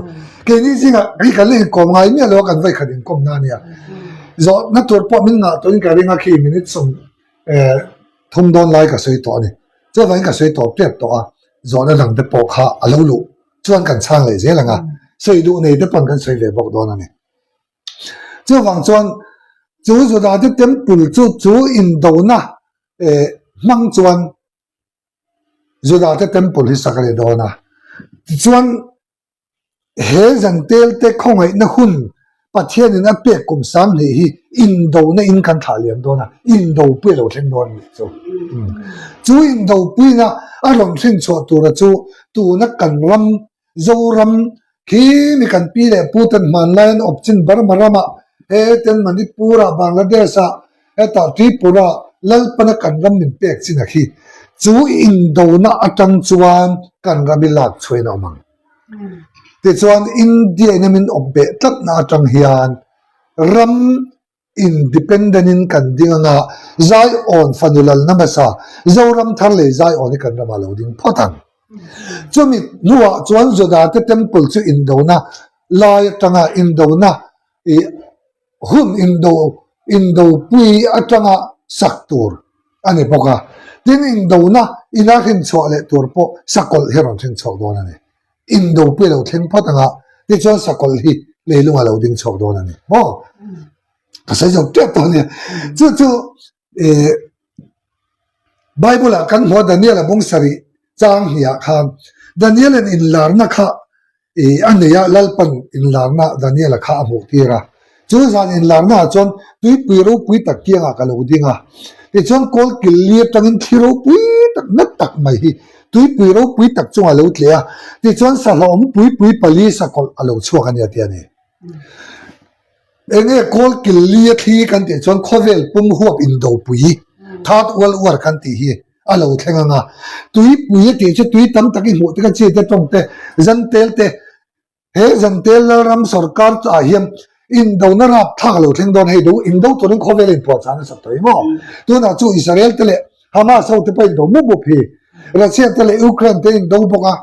Keini zingah hi kan la inkawm ngai miah lo a kan vawikhat inkawmna a nia. Zawhna tur pawh min ngah tawhin ka ring a khi minute sawm eh thum dawn lai ka sawi tawh a ni. Chuvangin ka sawi tawp tep tawh a, zawhna dang te pawh kha a lo luh chuan kan chhang leh zel ang a, sawi duh nei te pawn kan sawi ve bawk dawn a ni. Chuvang chuan chu Judate temple chu chu indona eh hmang chuan Judate temple hi sak a ni dawn a, tichuan He zantelte khawngaihna hun Pathianin a pek kum 20 hi indona in kan thlah liam dawn a, indopui a lo thleng dawn a nih chu. Chu indopuina a rawn hrin chhuah tura chu tuna kan ram, Zoram, khi mi kan pi leh pu ten hmanlai an awp chin Burma ramah, he ten Manipur-ah, Bangladesh-ah, Hetah Tripura Lalpana kan ram min pek chin a khi chu indona atang chuan kan ram i lak chhuain a awm ang. Tichuan India in a min awp beh tlatna atang hian ram independent in kan ding anga Zaiawn fanu lalna hmasa Zoram thar leh Zaiawn hi kan ramah lo ding phawt ang. Chumi hnuah chuan Judate temple chu indona lai atanga indona ih Hun indo indopui atanga sak tur a ni bawk a, tin indona ina hrinchhuah leh tur pawh sakawlh hi a rawn hrinchhuak dawn a ni. Indopui a lo thleng phawt anga tichuan sakawlh hi leilung a lo ding chhuak dawn a ni maw? Ka sawi zo tep tawh a nia. Chu chu eh Bible ah kan hmuh a Daniel a bung sarih chang hniah khan Daniel-a'n inlarna kha I a nei a, Lalpan inlarna Daniela kha a hmuh tir a. Chu zan inlarna ah chuan tuipui ropui tak kiangah ka lo ding a. Tichuan kawl kil li atangin thli ropui tak nat tak mai hi tuipui ropui tak chungah a lo tleh a. Tichuan sahlawm puipui pali sakawlh a lo chhuak a nia ti a ni. Enge kawl kil li a thli kan tih chuan khawvel pum huap indopui, Third World War kan tih hi a lo thleng ang a, tuipui a tih chu tui tam tak i hmuh te kha chi te tawng te, zantel te, he zantel lalram sawrkar ah hian indona rapthlak a lo thleng dawn hei do indo turin khawvel a inpuahchah nasa tawh emaw tunah chu Israel te leh Hamas ho te pawh indo mup mup hi Russia te leh Ukraine te indo bawk a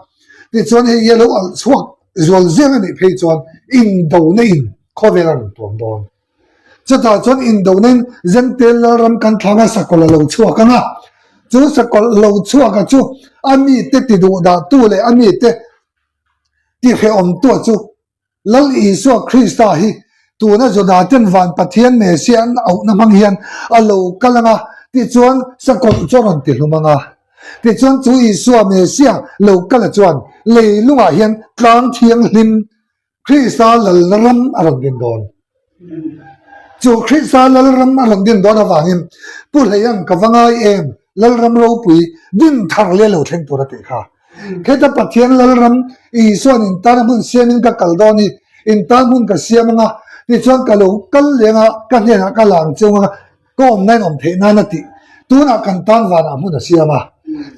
tichuan hei hi a lo alh chhuak zual zel a nih phei chuan indona in khawvel a rawn tuam dawn. Chutah chuan indonain Zentel lalram kan thlang a sakawlh a lo chhuak ang a, chu sakawlh lo chhuaka chu a mite ti duhdahtu leh a mite ti hrehawmtua chu Lal Isua Krista hi tuna Judaten van Pathian Messiah an auhna hmang hian a lo kal ang a, tichuan sakawlh chu a rawn ti hlum ang a. Tichuan chu Isua Messiah lo kala chuan leilungah hian tlang thianghlim. Krista lalna ram a rawn din dawn. Chu Krista lalram a rawn din dawn avangin Pu Hleiang ka va ngai em lalram ropui din thar leh lo thleng tur a tih kha. Kheta Pathian lalram Isua'n in tan a hmun siamin ka kal dawn i in tan hmun ka siam anga tichuan ka lo kal leng a ka hnenah ka lang chung anga Ka awmna in awm theih nan a tih. Tunah kan tan vanah hmun a siam a.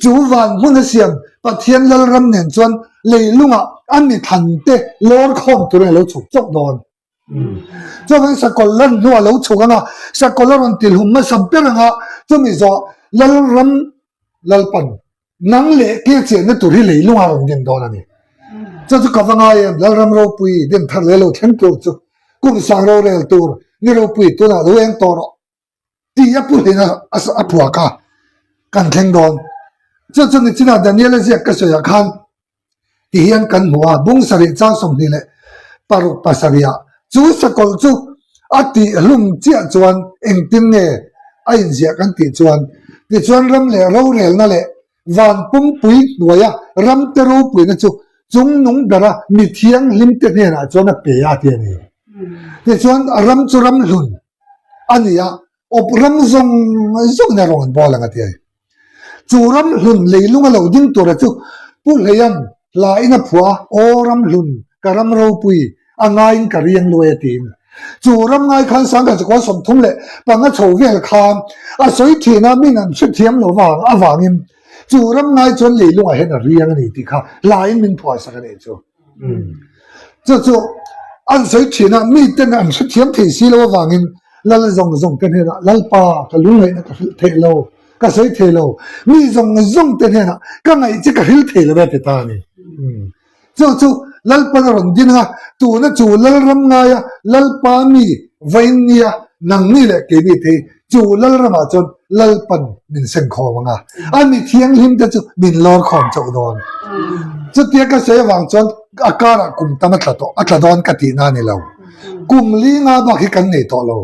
Chu van hmun a siam Pathian Lalram nen chuan leilungah a mi thante lawr khawm turin a lo chhuk chauh dawn. Chuvangin sakawlh lan hnuah a lo chhuk ang a, sakawlh a rawn tilhum hmasa ber ang a, chumi zawh Lalram Lalpan Nang leh ke chiahna tur hi leilunga rawn din dawn a ni. Chu chu ka va ngai em, Lalram ropui din thar leh lo thleng tur chu kum sang rorel tur ni ropui tunah lo eng tawh rawh tih a pu hlin a phuah kha kan thleng dawn. Chu chu nichinah Daniel-a ziak ka sawiah khan Ti hian kan hmu a, bung sarih chang 26 pasarihah chu sakawlh chu a tih hlum chiah chuan engtin nge a inziah kan tih chuan tichuan ram leh rorelna leh van pumpui hnuaia ramte ropuina chu chungnung bera mi thianghlimte hnenah chuan a pe a ti a ni. Tichuan a ram chu ram hlun a ni a, awp ram zawng zawngin a rawn bawl ang a ti a ni. Chu ram hlun leilunga lo ding tura chu Pu Hleia'n hla in a phuah a, Aw ram hlun, ka ram ropui, a ngaiin ka riang luai a tiin. Chu ram ngai khan Sangha Chakua 35 chho vel khan a sawi thin a, min an hrethiam lo vang avangin chu ram ngai chuan leilungah hian a riang a ni tih kha hla in min phuah sak a nih chu. Chu chu an sawi thin a, miten an hrethiam thei si lo avangin Lal zawng zawng te hnenah Lalpa ka lungngaihna ka hrilh theih lo, ka sawi thei lo, mi zawng zawng te hnenah ka ngaih che ka hrilh thei lo e ti ta a ni. Chu chu Lalpan a rawn din a, tuna chu Lalram ngaia Lalpa mi vain nia nangni leh keini thei chu Lalramah chuan Lalpan min seng khawm ang a, a mi thianghlim te chu min lawr khawm chauh dawn. Chutia ka sawi avang chuan a karah kum tam a tla tawh, a tla dawn ka tihna a ni lo. Kum li nga bak hi kan nei tawh lo.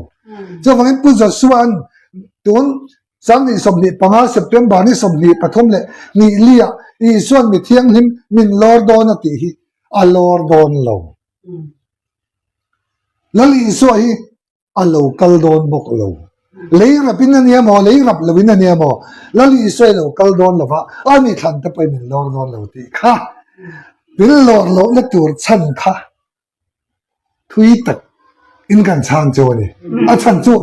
Chuvangin Pu Joshua-a'n tun 2025 September ni 23 leh ni liah Isua'n mi thianghlim min lawr dawn a tih hi a lawr dawn lo. Lal Isua hi a lo kal dawn bawk lo. Lei rap in a nia maw, lei rap lo in a nia maw, Lal Isua i lo kal dawn lo va, a mi thlan te pawhin min lawr dawn lo tih kha, min lawr lohna tur chhan kha thui tak in kan chhang chu a ni. A chhan chu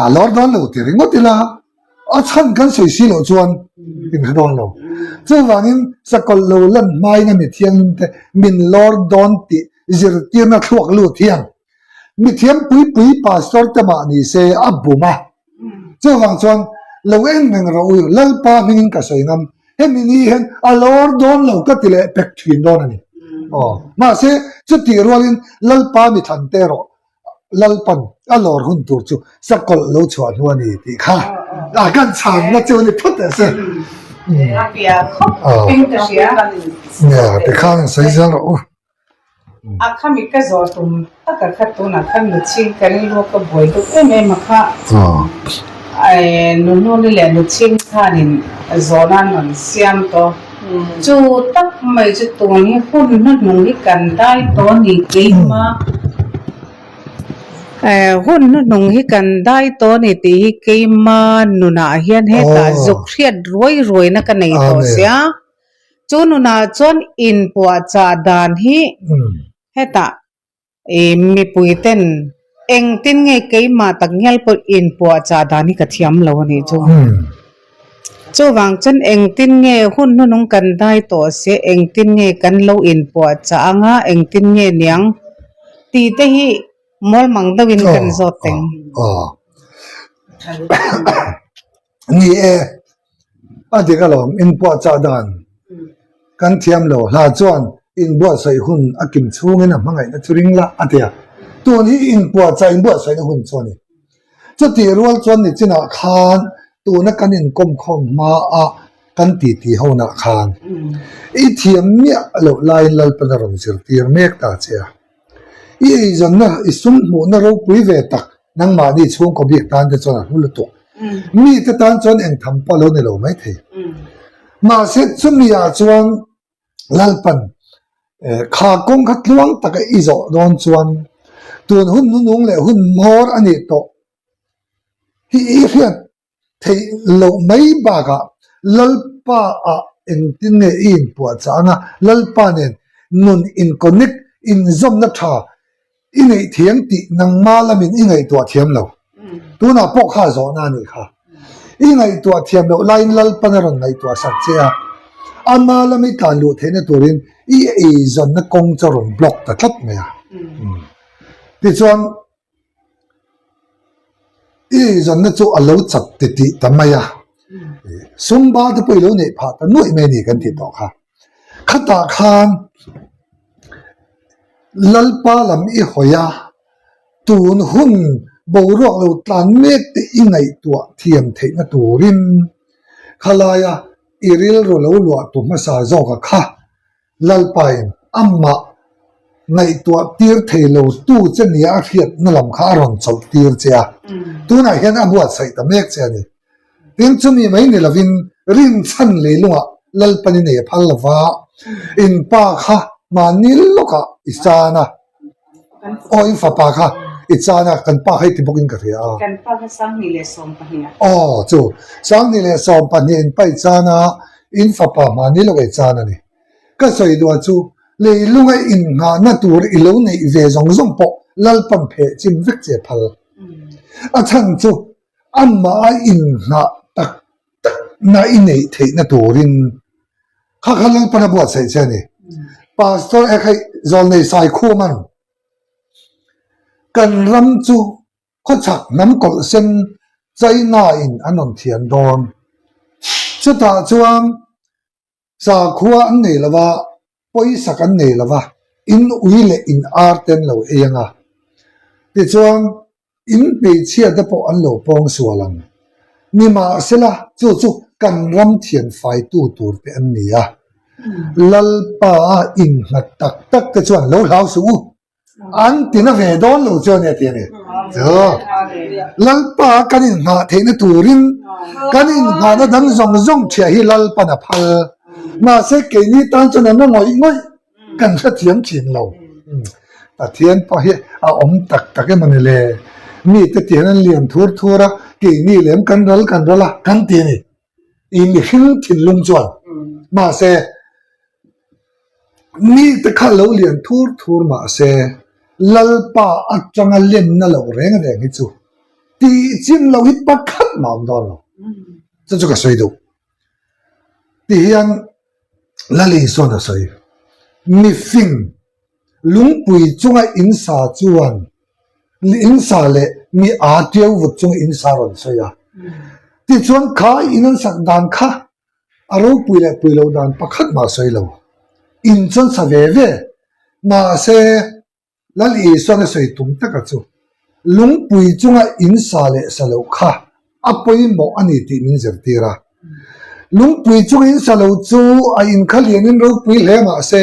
a lawr dawn lo ti ringawt ila, a chhan kan sawi si loh chuan in hre dawn lo. Chuvangin sakawlh lo lan hmain a mi thianghlim te min lawr dawn tih zirtirna thluak lut hian Mithiam pui pui pastor te mah ni se a bum a, chuvang chuan lo en reng rawh u, Lalpa hmingin ka sawi ngam, hemi ni hian a lawr dawn lo ka ti leh pek thin dawn a ni. Aw, mahse chutih rualin Lalpa mi thlan te erawh Lalpan a lawr hun tur chu sakawlh lo chhuah hnu a ni tih kha a kan chhanna chu a ni phawt teh se. Aw, tikhan sawi zel rawh u. A khami ka zawh tum taka kha tunah khan Nuchhing ka rilru ka buai deuh em em a kha Nununi leh Nuchhing khanin zawhna an rawn siam tawh. Chu tak mai chu tun hi hun hnuhnung hi kan dai tawh a ni keima hun hnuhnung hi kan dai tawh a ni tih hi keima nunah hian hetah zuk hriat ruai ruaina ka nei tawh sia. Chu nunah chuan inpuahchah dan hi hetah ih mipui ten engtin nge keimah tak ngial pawh inpuahchah dan hi ka thiam lo a nih chu. Chuvang chuan engtin nge hun hnunung kan dai tawh se engtin nge kan lo inpuahchah anga engtin nge niang tih te hi mualmang deuhin kan zawt teng. Ni e, a dik alawm, inpuahchah dan kan thiam lo. Hla chuan inbuatsaih hun a kim chhungin a hmangaihna chu ring la a ti a. Tun hi inpuahchah inbuatsaihna hun chu a ni. Chutih rual chuan nichinah khan tuna kan inkawmkhawm hmaah kan titi honah khan i thiam miah loh laiin Lalpan a rawn zirtir mek ta che a. I eizawnna, i sum hmuhna ropui ve tak nangmahni chhungkaw bik tan te chuan a hlu lutuk. Mite tan chuan eng tham pawh a lo ni lo maithei. Mahse chumi ah chuan Lalpan. Kha kawng kha tluang taka i zawh dawn chuan tun hun hnunung leh hun hmawr a nih tawh hi i hriat theih loh mai bakah Lalpa ah engtin nge i inpuahchah anga Lalpa nen nun in connect, inzawmna tha i neih thiam tih nangma lamin i ngaihtuah thiam lo. Tunah pawh kha zawhna a nih kha. I ngaihtuah thiam loh laiin Lalpan a rawn ngaihtuah sak che a, ama lam i tlan luh theihna turin i eizawnna kawng chu a rawn block ta tlat mai a. Tichuan, I eizawnna chu a lo chat ti tih ta mai a, sumba te pawh i lo neih phah ta nuaih mai a ni kan tih tawh kha. Khatah khan Lalpa lam i hawi a, tun hun boruak lo tlan mek te i ngaihtuah thiam theihna turin khalaia i rilru lo luah tu hmasa zawka kha Lalpain amah ngaihtuah tir thei lo tu che nia a hriatna lam kha a rawn chawlh tir che a, tunah hian a buatsaih ta mek che a ni. Tin, chumi mai ni lovin rinchhan leilungah Lalpan i nei a phal lova, in pa kha mahni lawkah i chan a, aw in fapa kha i chan a, kan pa kha i ti bawkin ka hria a. Kan pa kha 2012 ah. Aw chu, 2012 in pa i chan a, in fapa mahni lawkah i chan a ni. Ka sawi duah chu leilunga innghahna tur i lo neih ve zawng zawng pawh Lalpan pheh chim vek che phal. A chhan chu amah a innghah tak takna i neih theihna turin kha kha Lalpan a buatsaih che a ni. Pastor Ekhaih Zawlnei Saikhuman kan ram chu Khawchhak hnam kawlh sen China in an rawn thiam dawn. Chutah chuan Sakhua an nei lo va, pawisak an nei lo va, in ui leh in ar te an lo ei ang a. Tichuan, in hmeichhia te pawh an lo pawng sual ang. Nimahsela, chu chu kan ram thianfaitu tur te an ni a. Lalpa a innghat tak tak te chuan lo hlau suh u. An ti na ve dawn lo chu a nia ti a ni. Chu Lalpa kan inhnah theihna turin kan inhnahna dang zawng zawng thiah hi Lalpan a phal. Mahse keini tan chuan an la ngawih ngawih kan hrethiam thin lo. Pathian pawh hi a awm tak tak emaw ni le? Mite tiang an lian thur thur a, keini lem kan ral kan ral a kan ti a ni. I mihring thinlung chuan mahse mite kha lo lian thur thur mahse Lalpa atanga lenna loh reng reng hi chu tih chim loh hi pakhat mah awm dawn lo. Chu chu ka sawi duh. Tihian Lal Isuan a sawi, Mifing Lungpui chunga in sa chuan in sa leh mi aa tiu vut chunga in sa rawn sawi a. Tichuan kha in an sak dan kha a ropui leh pui loh dan pakhat mah sawi lo. In chuan sa ve ve. Mahse Lal Isuan a sawi tum taka chu lungpui chunga in sa leh sa loh kha a pawimawh a ni tih min zirtir a. Lungpui chunga in sa lo chu a in kha lianin ropui hle mah se,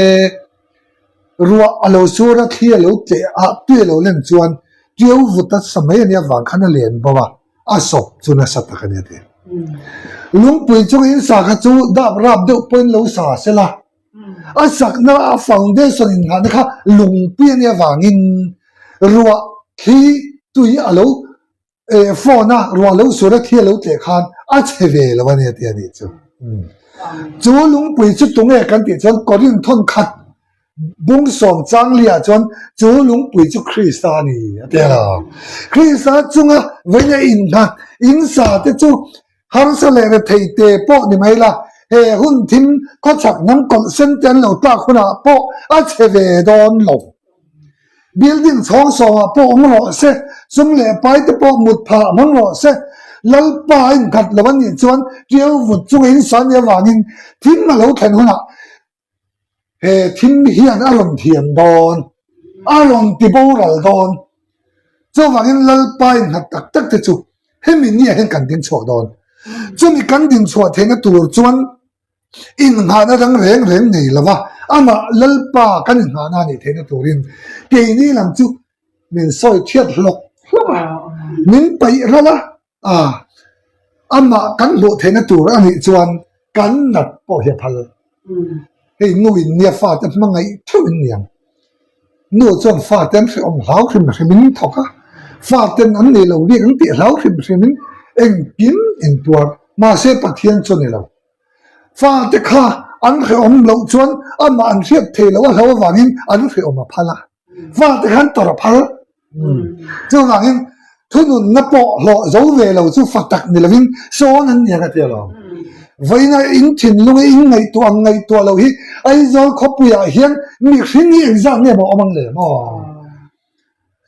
ruah a lo sur a, thli a lo tleh a, tui a lo len chuan tiu vut a sa mai a nih avang khan a len bo a, a sawp chu nasa tak a ni a ti. Lungpui chunga in sa kha chu dap rap deuh pawhin lo sa sela, A sakna a foundation innghahna kha lungpui a nih avangin ruah thli tui a lo phone a ruah lo sur a thli a lo tleh khan a chhe ve lo a ni a ti a nih chu. Chu lungpui chu tunge kan tih chuan Korinth thawn khat bung sawm changli ah chuan chu lungpui chu Krista a ni a ti a lo. Krista chunga vawiin a innghat insa te chu Harsa leh rethei te pawh ni mai la, he hun thim khawchhak hnam kawlh sen te an lo tlak hunah pawh a chhe ve dawn lo. Building chhawng sawmah pawh awm rawh se, sum leh pai te pawh mut phah hmang rawh se. Lalpa a inkhat lo a nih chuan ṭiau vut chunga insawn nih avangin thim a lo thlen hunah He thim hian a rawn thiam dawn, a rawn ti boral dawn. Chuvangin Lalpa innghat tak tak te chu hemi ni ah hian kan ding chhuak dawn. Chumi kan din chhuah theihna tur chuan innghahna dang reng reng nei lova amah Lalpa kan innghahna a nih theihna turin keini lam chu min sawi thiat hlawk hlawk a, min paih ral a. A, amah kan hmuh theihna tur a nih chuan kan nat pawh hi a phal. Hei nu in nia fate hmangaih theuh in niang. Nu chuan fate an hrehawm hlau hrim hrim in thawk a, faten an nei lo bik an tih hlau hrim hrim in engkim in tuar. Mahse Pathian chu a ni lo. Fate kha an hrehawm loh chuan amah an hriat thei loh a hlo avangin an hrehawm a phal a. Fate khan tawrh a phal. Chuvangin thununna pawh hlawh zo ve lo chu fa tak ni lovin sawn an nia ka ti alawm. Vawiina in thinlunga in ngaihtuah ang ngaihtuah loh hi Aizawl khawpuiah hian mihring hi engzat nge maw awm ang le maw?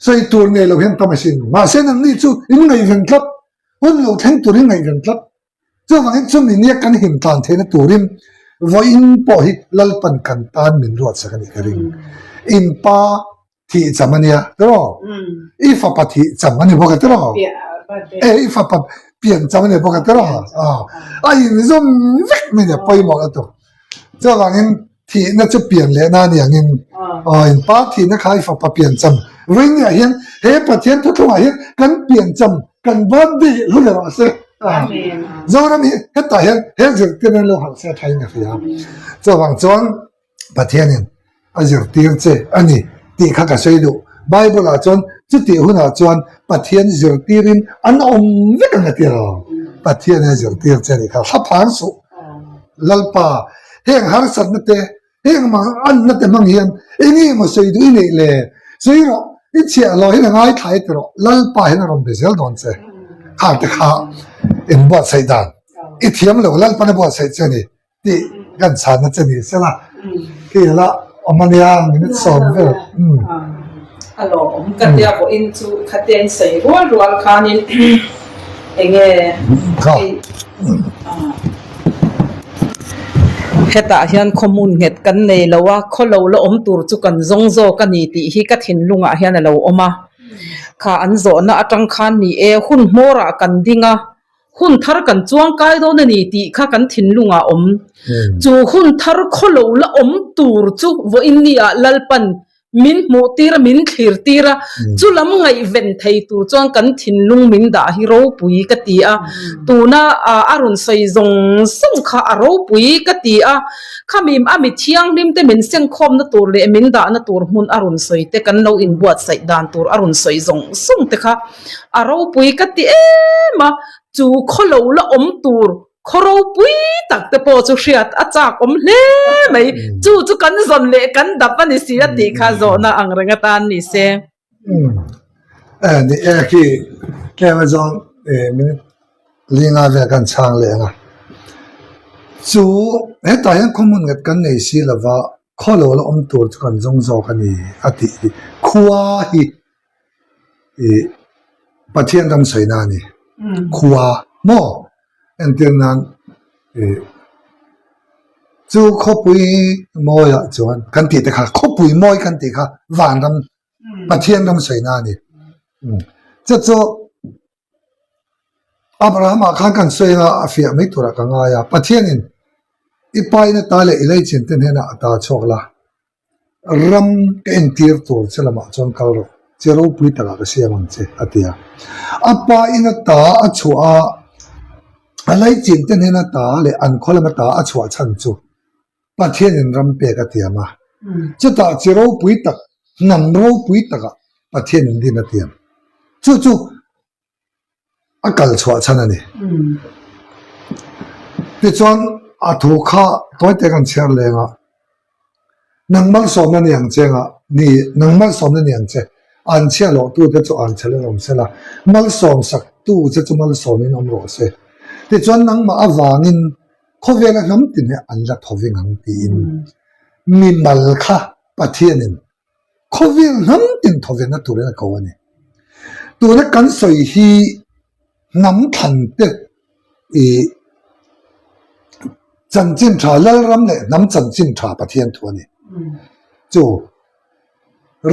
Sawi tur nei lo hian tam asin. Mahse nangni chu in ngaihven tlat, hun lo thleng turin ngaihven tlat. Chuvangin chumi nia kan him tlan theihna turin vawiin pawh hi Lalpan kan tan min ruatsak a nih ka ring. In pa thih cham a nia tiraw? I fapa thih cham a ni bawk a tiraw? E i fapa pian cham a ni bawk a tiraw? A inzawm vek mai nia pawimawh lutuk. Chuvangin Thihna chu pian lehna a ni angin aw in pa thihna kha i fapa pian cham vawinia hian he Pathian thuthlungah hian kan pian cham kan birthday hlu ber rawh se Zoram hi hetah hian he zirtirna an lo harh se a thain a hria chuvang chuan Pathianin a zirtir che a ni tih kha ka sawi duh Bible ah chuan chutih hunah chuan Pathian zirtirin an awm vek ang a ti lo Pathianin a zirtir che a nih kha thlaphang suh Lalpa Heng harsatna te, heng mang anna te hmang hian eng nge maw sawi duh i neih le? Sawi rawh, i chhiah hlawh hian a ngaithla i ti rawh, Lalpa hian a rawn be zel dawn che. Khang te kha in buatsaih dan i thiam lo, Lalpan a buatsaih che a ni tih kan chhanna che ni sela, khi la awm a nia minute sawm vel. A lawmawm ka tia vawiin chu khatia in sawi rual rual khanin enge hetah hian khaw hmun nghet kan nei lo a, khaw lo la awm tur chu kan zawng zawk a ni tih hi ka thinlungah hian a lo awm a, kha an zawhna atang khan ni e hun hmawrah kan ding a. Hun thar kan chuang kai dawn a ni tih kha kan thinlungah awm. Chu hun thar khaw lo la awm tur chu vawiin ni ah Lalpan min hmuh tir a, min thlir tir a, chu lam ngaihven thei tur chuan kan thinlung min dah hi ropui ka ti a. Tuna a rawn sawi zawng zawng kha a ropui ka ti a. Khami a mi thianghlim te min sengkhawmna tur leh min dahna tur hmun a rawn sawi te kan lo inbuatsaih dan tur a rawn sawi zawng zawng te kha A ropui ka ti em a, chu khaw lo la awm tur khaw ropui tak te pawh chu hriat a chak awm hle mai. Chu chu kan zawn leh kan dap a ni si a tih kha zawhna ang reng atan ni se. Umm eh ni e khi tlem a zawng eh minute linga vel kan chhang leh ang a. Chu hetah hian khaw hmun nghet kan nei si lova khaw lo la awm tur chu kan zawng zawk a ni a tih hi khua hi ih Pathian ram sawi na a ni khua maw entir nan ih chu khawpui mawiah chuan kan tih te kha khawpui mawi kan tih kha vanram Pathian ram sawi na a ni chu chu Abraham ah khan kan sawi anga a fiah mai turah ka ngai a Pathianin i paina ta leh i leichin te hnenah a ta chhuak la. Ram ka entir tur che lamah chuan kal rawh, che ropui takah ka siam ang che, a ti a. A pa in a ta a chhuah a, a laichin te hnena ta leh an khaw lama ta a chhuah chhan chu Pathianin ram pek a tiam a. Chutah chi ropui tak, hnam ropui takah Pathianin din a tiam. Chu chu a kal chhuah chhan a ni. Tichuan a thu kha tawite kan chhiar leng a, Nang malsawmna ni ang che nga ni, nang malsawmna ni ang che, an chhia loh tu te chu an chhel in awm se la, malsawm sak tu che chu malsawm in awm rawh se. Tichuan nangmah avangin khawvela hnam tin hi an la thoving ang tiin mimal kha Pathianin Khawvel hnam tin thawvenna turin a ko a ni. Tuna kan sawi hi hnam thlan te ih chanchin tha Lalram leh hnam chanchin tha Pathian thu a ni. Chu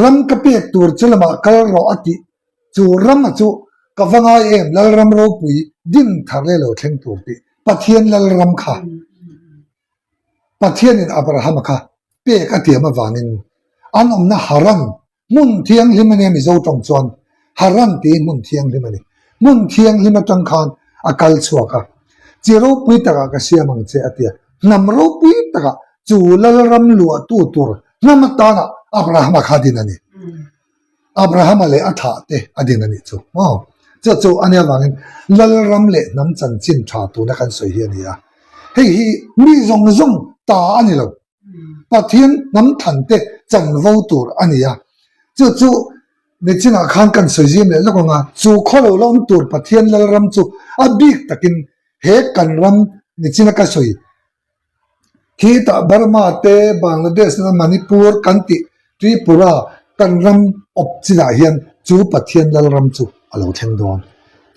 ram ka pek tur che lamah kal rawh a tih chu rama chu ka va ngai em Lalram ropui din thar leh lo thleng tur tih Pathian Lalram kha Pathianin Abrahama kha pek a tiam avangin an awmna Haran hmun thianghlim a nia Mizo tawng chuan Haran tiin hmun thianghlim a ni. Hmun thianghlim atang khan a kal chhuak a, Chi ropui takah ka siam ang che a ti a, hnam ropui takah. Chu Lalram luahtu tur hnam atana Abrahama kha din a ni. Abrahama leh a thah te a din a nih chu. Maw? Chu chu a nia vangin Lalram leh hnam chanchin tha tuna kan sawi hi a ni a. Hei hi mi zawng zawng ta a ni lo. Pathian hnam than te chanvo tur a ni a. Chu chu nichinah khan kan sawi zim leh lawk ang a, chu khaw lo la awm tur Pathian Lalram chu a bik takin he kan ram nichina ka sawi Khitah Burma te, Bangladesh nena Manipur kan tih Tripura kan ram awp chinah hian chu Pathian Lalram chu a lo thleng dawn.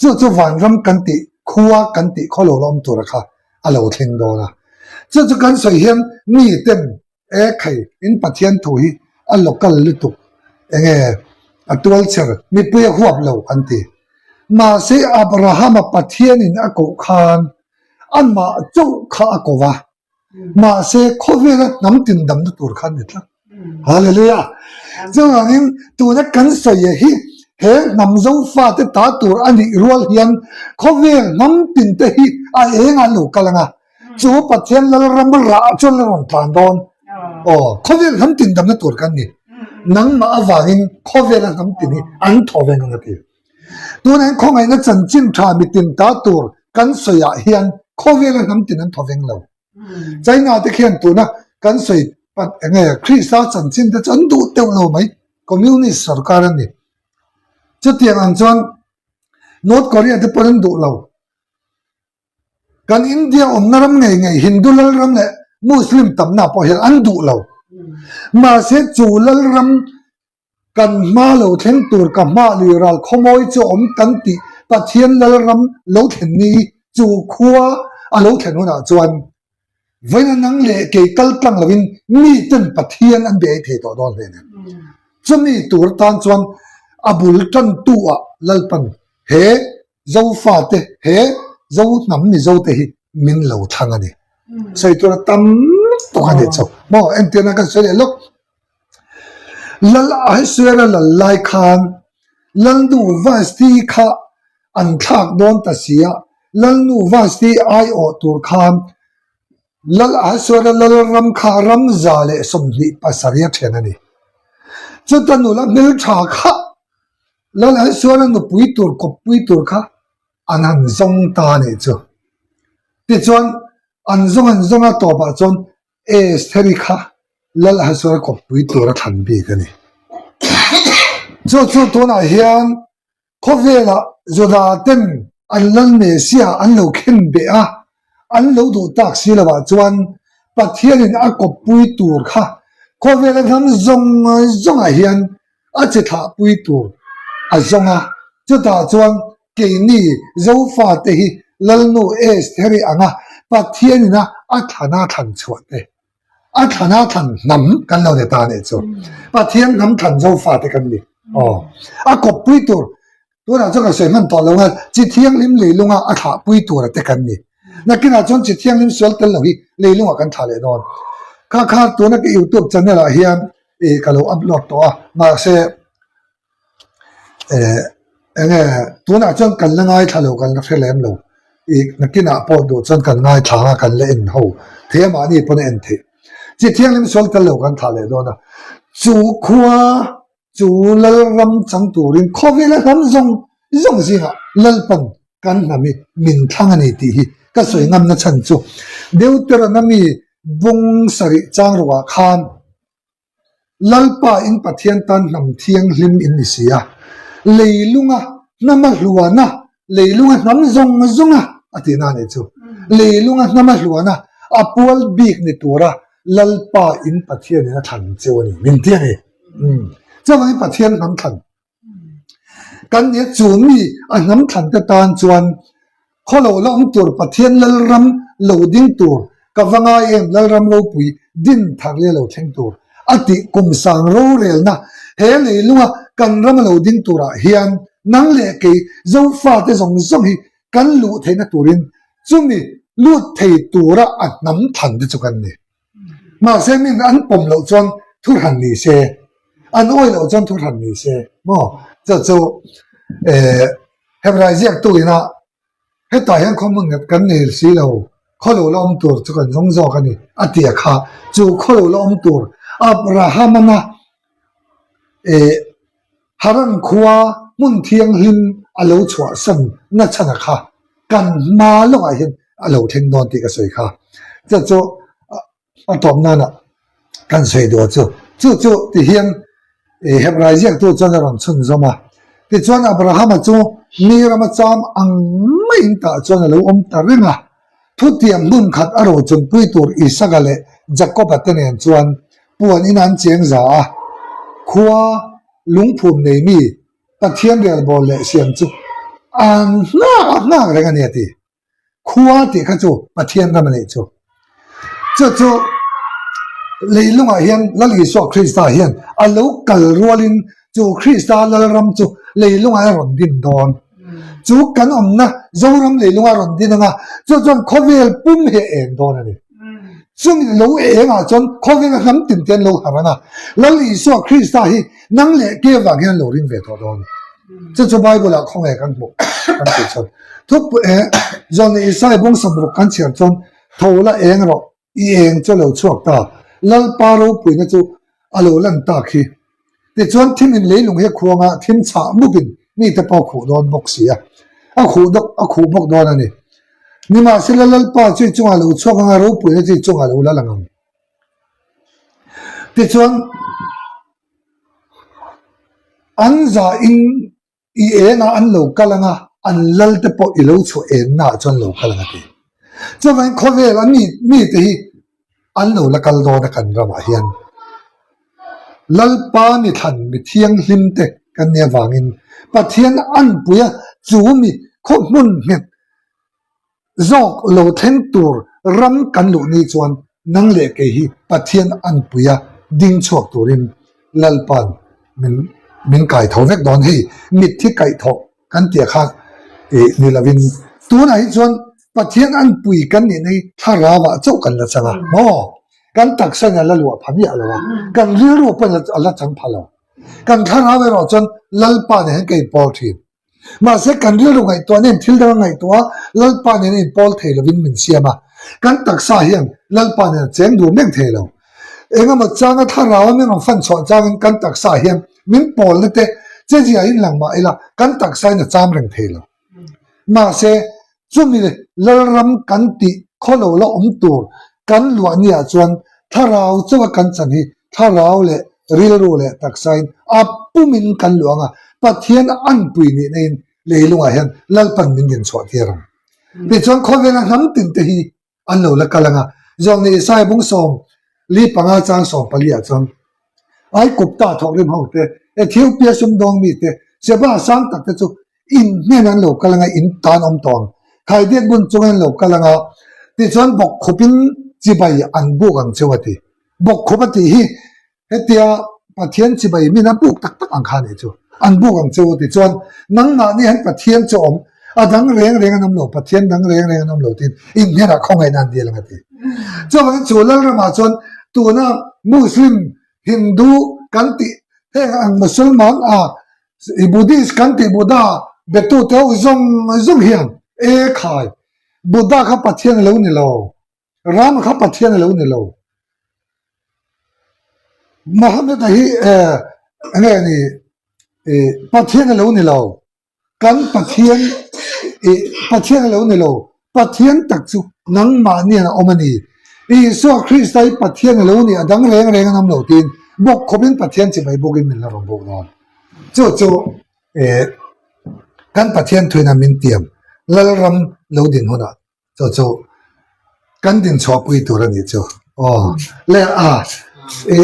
Chu chu vanram kan tih khua kan tih khaw lo la awm tura kha a lo thleng dawn a. Chu chu kan sawi hian mi ten E khai, in Pathian thu hi a local lutuk, enge a tualchher mipui a huap lo an ti. Mahse Abrahama Pathianin a koh khan amah chauh kha a ko va, mahse khawvela hnam tindamna tur kha a ni tlat. Hallelujah! Chuvangin tuna kan sawi hi he hnam Zofate ta tur a nih rual hian khawvel hnam tinte hi a engah an lo kal ang a, Chu Pathian Lalram rah chuan la rawn tlan dawn. Aw, khawvel hnam tin damna tur kan ni. Nangmah avangin khawvela hnam tin hi an thaw veng ang a ti. Tunah hian khawngaihna chanchin tha mitin ta tur kan sawiah hian khawvela hnam tin an thaw veng lo. China te khian tuna kan sawi pat enge Krista chanchin te chu an duh teuh lo mai. Communist sorkar an ni. Chutiang ang chuan North Korea te pawn an duh lo. Kan India awmna ram ngei ngei Hindu lalram leh Muslim tamna pawh hian an duh lo. Mahse chu lalram kan hma lo thleng tur ka hma lui ral khawmawi chu awm kan tih Pathian lalram lo thlen ni chu khua a lo thlen hunah chuan Vawiina nang leh kei kal tlang lovin miten Pathian an be ei thei tawh dawn hle. Chumi tur tan chuan a bul tantu ah Lalpan he Zofate he Zo hnam Mizo te hi min lo thlang a ni. Sawi tura tam tawk a ni chu. Maw entirna kan sawi leh lawk. Lal Ahasuera lal lai khan Lalnu Vasti kha an thlak dawn ta si a, Lalnu Vasti aiawh tur khan Lal Ahasuera lalram kha ramza leh 27 a then a ni. Chuta nula hmeltha kha Lal Ahasuera nupui tur kawppui tur kha an han zawng ta a nih chu. Tichuan an zawng an zawng a tawpah chuan Estheri kha Lal Ahasuera kawppui tur a thlan bik a ni. Chu chu tunah hian khawvelah Juda ten an Lal Messiah an lo khen beh a, an lo duh tak si lovah chuan Pathianin a kawppui tur kha khawvela hnam zawng zawngah hian a chi thlahpui tur a zawng a, chutah chuan keini Zofate hi Lalnu Estheri anga Pathianina a thlana thlan chhuah te, a thlana thlan hnam kan lo ni ta a nih chu. Pathian hnam thlan Zofate kan ni. Aw, a kawppui tur tunah chuan ka sawi hman tawh lo nga, chi thianghlim leilunga a thlahpui tura te kan ni. Nakinah chuan chi thianghlim sual tel lo hi leilungah kan thlah leh dawn. Kha kha tuna ka youtube channel ah hian ih ka lo upload tawh a mahse eh enge tunah chuan kan la ngaithla lo kan la hre lem lo ih nakinah pawh duh chuan kan ngaithla ang a kan la en ho thei a mahni pawn a en theih chi thianghlim sual tel lo kan thlah leh dawn a chu khua chu Lalram chang turin khawvela hnam zawng zawng zingah Lalpan kan hnam hi min thlang a ni tih hi ka sawi ngamna chhan chu Deuteronomy bung sarih chang ruah khan Lalpa in Pathian tan hnam thianghlim in ni si a, leilunga hnama hluana, leilunga hnam zawng zawnga a tihna a nih chu. Leilunga hnama hluana a pual bik ni tura Lalpa in Pathianin a thlan cheu a ni, min ti a ni. Chuvangin Pathian hnam thlan Kan nia chu mi a hnam thlan te tan chuan khaw lo la awm tur Pathian Lalram lo ding tur ka va ngai em Lalram ropui din thar leh lo thleng tur a tih kum sang rorelna he leilunga kan ram a lo ding turah hian nang leh kei Zofate zawng zawng hi kan luh theihna turin chumi lut thei tura a hnam thlan te chu kan ni. Mahse min an pawm loh chuan thu hran ni se, an awi loh chuan thu hran ni se maw? Chu chu eh Hebrai ziaktu ina hetah hian khaw hmun nghet kan nei si lo. Khaw lo la awm tur chu kan zawng zawk a ni, a ti a kha. Chu khaw lo la awm tur Abrahamana eh Haran khua hmun thianghlim a lo chhuahsan na chhan a kha kan hma lawkah hian a lo thleng dawn tih ka sawi kha. Chu chu a tawp nana kan sawi duh chu. Chu chu ti hian Hebrai ziaktu chuan a rawn chhunzawm a. Tichuan Abrahama chu mi rama cham ang maiin tah chuan a lo awm ta reng a. Thutiang hmun khat a rochunpui tur Isaka leh Jakoba te nen chuan puan in an cheng za a. Khua lungphum nei mi Pathian relbawl leh siam chu an nghak a nghak reng a ni a ti. Khua tih kha chu Pathian ram a nih chu. Chu chu leilungah hian Lal Isua Krista hian a lo kal rualin chu Krista Lalram chu leilungah a rawn din dawn. Chu kan awmna Zoram leilunga a rawn din anga chu chuan khawvel pum hi a eng dawn a ni. Chumi lo engah chuan khawvela hnam tin te an lo harh anga Lal Isua Krista hi nang leh ke vang hian lo ring ve tawh dawn. Chu chu Bible ah khawnge kan hmuh kan tih chuan thup eh Zawlni Isai bawng samruk kan chhiar chuan tho la eng rawh i eng chu a lo chhuak ta Lalpa ropuina chu a lo lan tak hi. Tichuan thim in leilung hi a khuang a thim chhah mup in mite pawh a khuh dawn bawk si a a khuh dawk a khuh bawk dawn a ni. Nimahsela Lalpa chu i chungah lo chhuak anga ropuina chu i chungah lo la lang ang. Tichuan an za in i engah an lo kal anga an lal te pawh i lo chhuah enna ah chuan lo kal ang a ti. Chuvangin khawvel a mi mite hi an lo la kal dawn a kan ramah hian Lalpa mi thlan mi thianghlim te kan nih avangin Pathian anpui a chu mi khaw hmun nghet Zawk lo thleng tur ram kan luh ni chuan nang leh kei hi Pathian anpuia ding chhuak turin Lalpa'n min min kai tho vek dawn. Hei mitthi kaihthawh kan tia kha ih ni lovin tunah hi chuan Pathian anpui kan nihna hi thlarauah chauh kan la chang a maw? Kan taksa in a la luah pha miah lo a, kan rilru pawhin a la chang pha lo. Kan thlarau erawh chuan Lalpa nen hian ka inpawl thin. Mahse, kan rilru ngaihtuah nen thil dang a ngaihtuah a, Lalpa nen a inpawl thei lovin min siam a. Kan taksa hian Lalpa nen a cheng dur mek thei lo. Engemaw changa thlarau a min rawn fan chhuah changin kan taksa hian min pawlna te che ziahin lang mah ila kan taksa in a cham reng thei lo. Mahse, Chumi Lalram kan tih khawlo la awm tur kan luah niah chuan thlarau chauha kan chan hi thlarau leh rilru leh taksain a pumin kan luang a, Pathian anpui nihna in leilungah hian Lalpan min din chhuah tir ang. Tichuan khawvela hnam tin te hi an lo la kal ang a, Zawlni Isaiah bung 45 chang 14 ah chuan Aikupta thawkrim ho te, Ethiopia sumdawng mi te, Seba sang tak te chu In hnen an lo kal anga in tan awm tawh ang. Khaidiat bun chungin an lo kal anga tichuan bawkkhupin chibai an buk ang cheu a ti. Bawkkhup a tih hi hetia Pathian chibai min a buk tak tak ang kha a nih chu. An buk ang cheu a ti chuan nangmahni hian Pathian chu awm a dang reng reng an awm lo, Pathian dang reng reng an awm lo tiin in hnenah khawngaihna an dil ang a ti. Chuvangin chu Lalramah chuan tuna Muslim, Hindu kan tih heng ang Musalman a I Buddhist kan tih Buddha betute ho zawng zawng hian e khai Buddha kha Pathian a lo ni lo, Rama kha Pathian a lo ni lo, Mohammed-a hi enge ni Pathian a lo ni lo. Kan Pathian i Pathian a lo ni lo, Pathian tak chu nangmahnian a awm a ni. Isua Krista hi Pathian a lo ni, a dang reng reng an awm lo tiin bawk khawpin Pathian chibai bawkin min la rawn bawk dawn. Chu chu eh kan Pathian thuina min tiam Lalram lo din hunah Chu chu kan din chhuahpui tur a nih chu. Aw le a i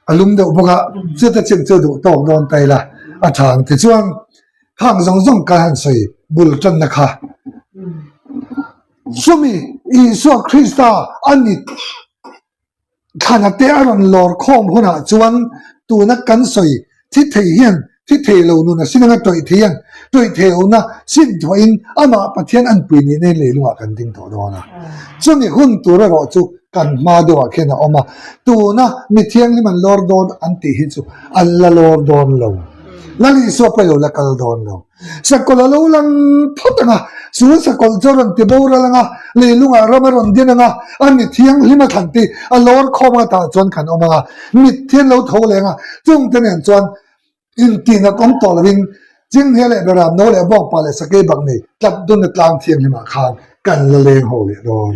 a lum deuh bawk a, chuta chin chu duh tawk dawn ta ila a tha ang tichuan khang zawng zawng ka han sawi bul tanna kha chumi Isua Krista a ni Thlana te a rawn lawr khawm hunah chuan tuna kan sawi thi thei hian thi thei lo nun a sin anga tawih thei hian tawih thei lohna sin thuahin amah Pathian anpui nihna in leilungah kan ding tawh dawn a. Chumi hun tur erawh chu kan hma deuhah khian a awm a, tuna mi thianghlim an lawr dawn an tih hi chu an la lawr dawn lo. Lal Isua pawh i lo la kal dawn lo. Sakawlh a lo lang phawt ang a, chu sakawlh chu a rawn ti boral ang a, leilungah ram a rawn din ang a, a mi thianghlim a thlan tih a lawr khawm ang a tah chuan kan awm ang a, mitthi an lo tho leh ang a, chungte nen chuan Intihnat awm tawh lovin Chinghne leh Beram no leh Bawngpa leh Sakei bak nei tlat dunna tlang thianghlimah khan kan la leng ho leh dawn.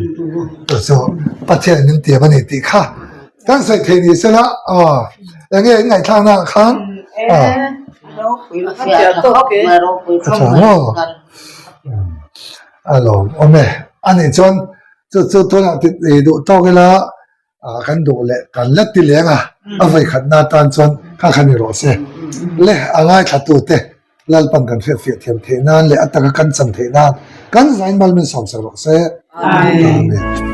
Chu chu Pathian in min tiam a ni tih kha kan sawi thei ni sela aw eng nge in ngaihthlakna ah khan aw a tha maw a lawm awm e anih chuan chu chu tunah ti duh tawk ila Ah kan duh leh kan la ti leng a, a vawi khatna atan chuan kha kha ni rawh se. Le a ngaithla tute Lalpan kan hriatfiah thiam theih nan leh a taka kan chan theih nan kan zain mal min sawmsak rawh se. Amen.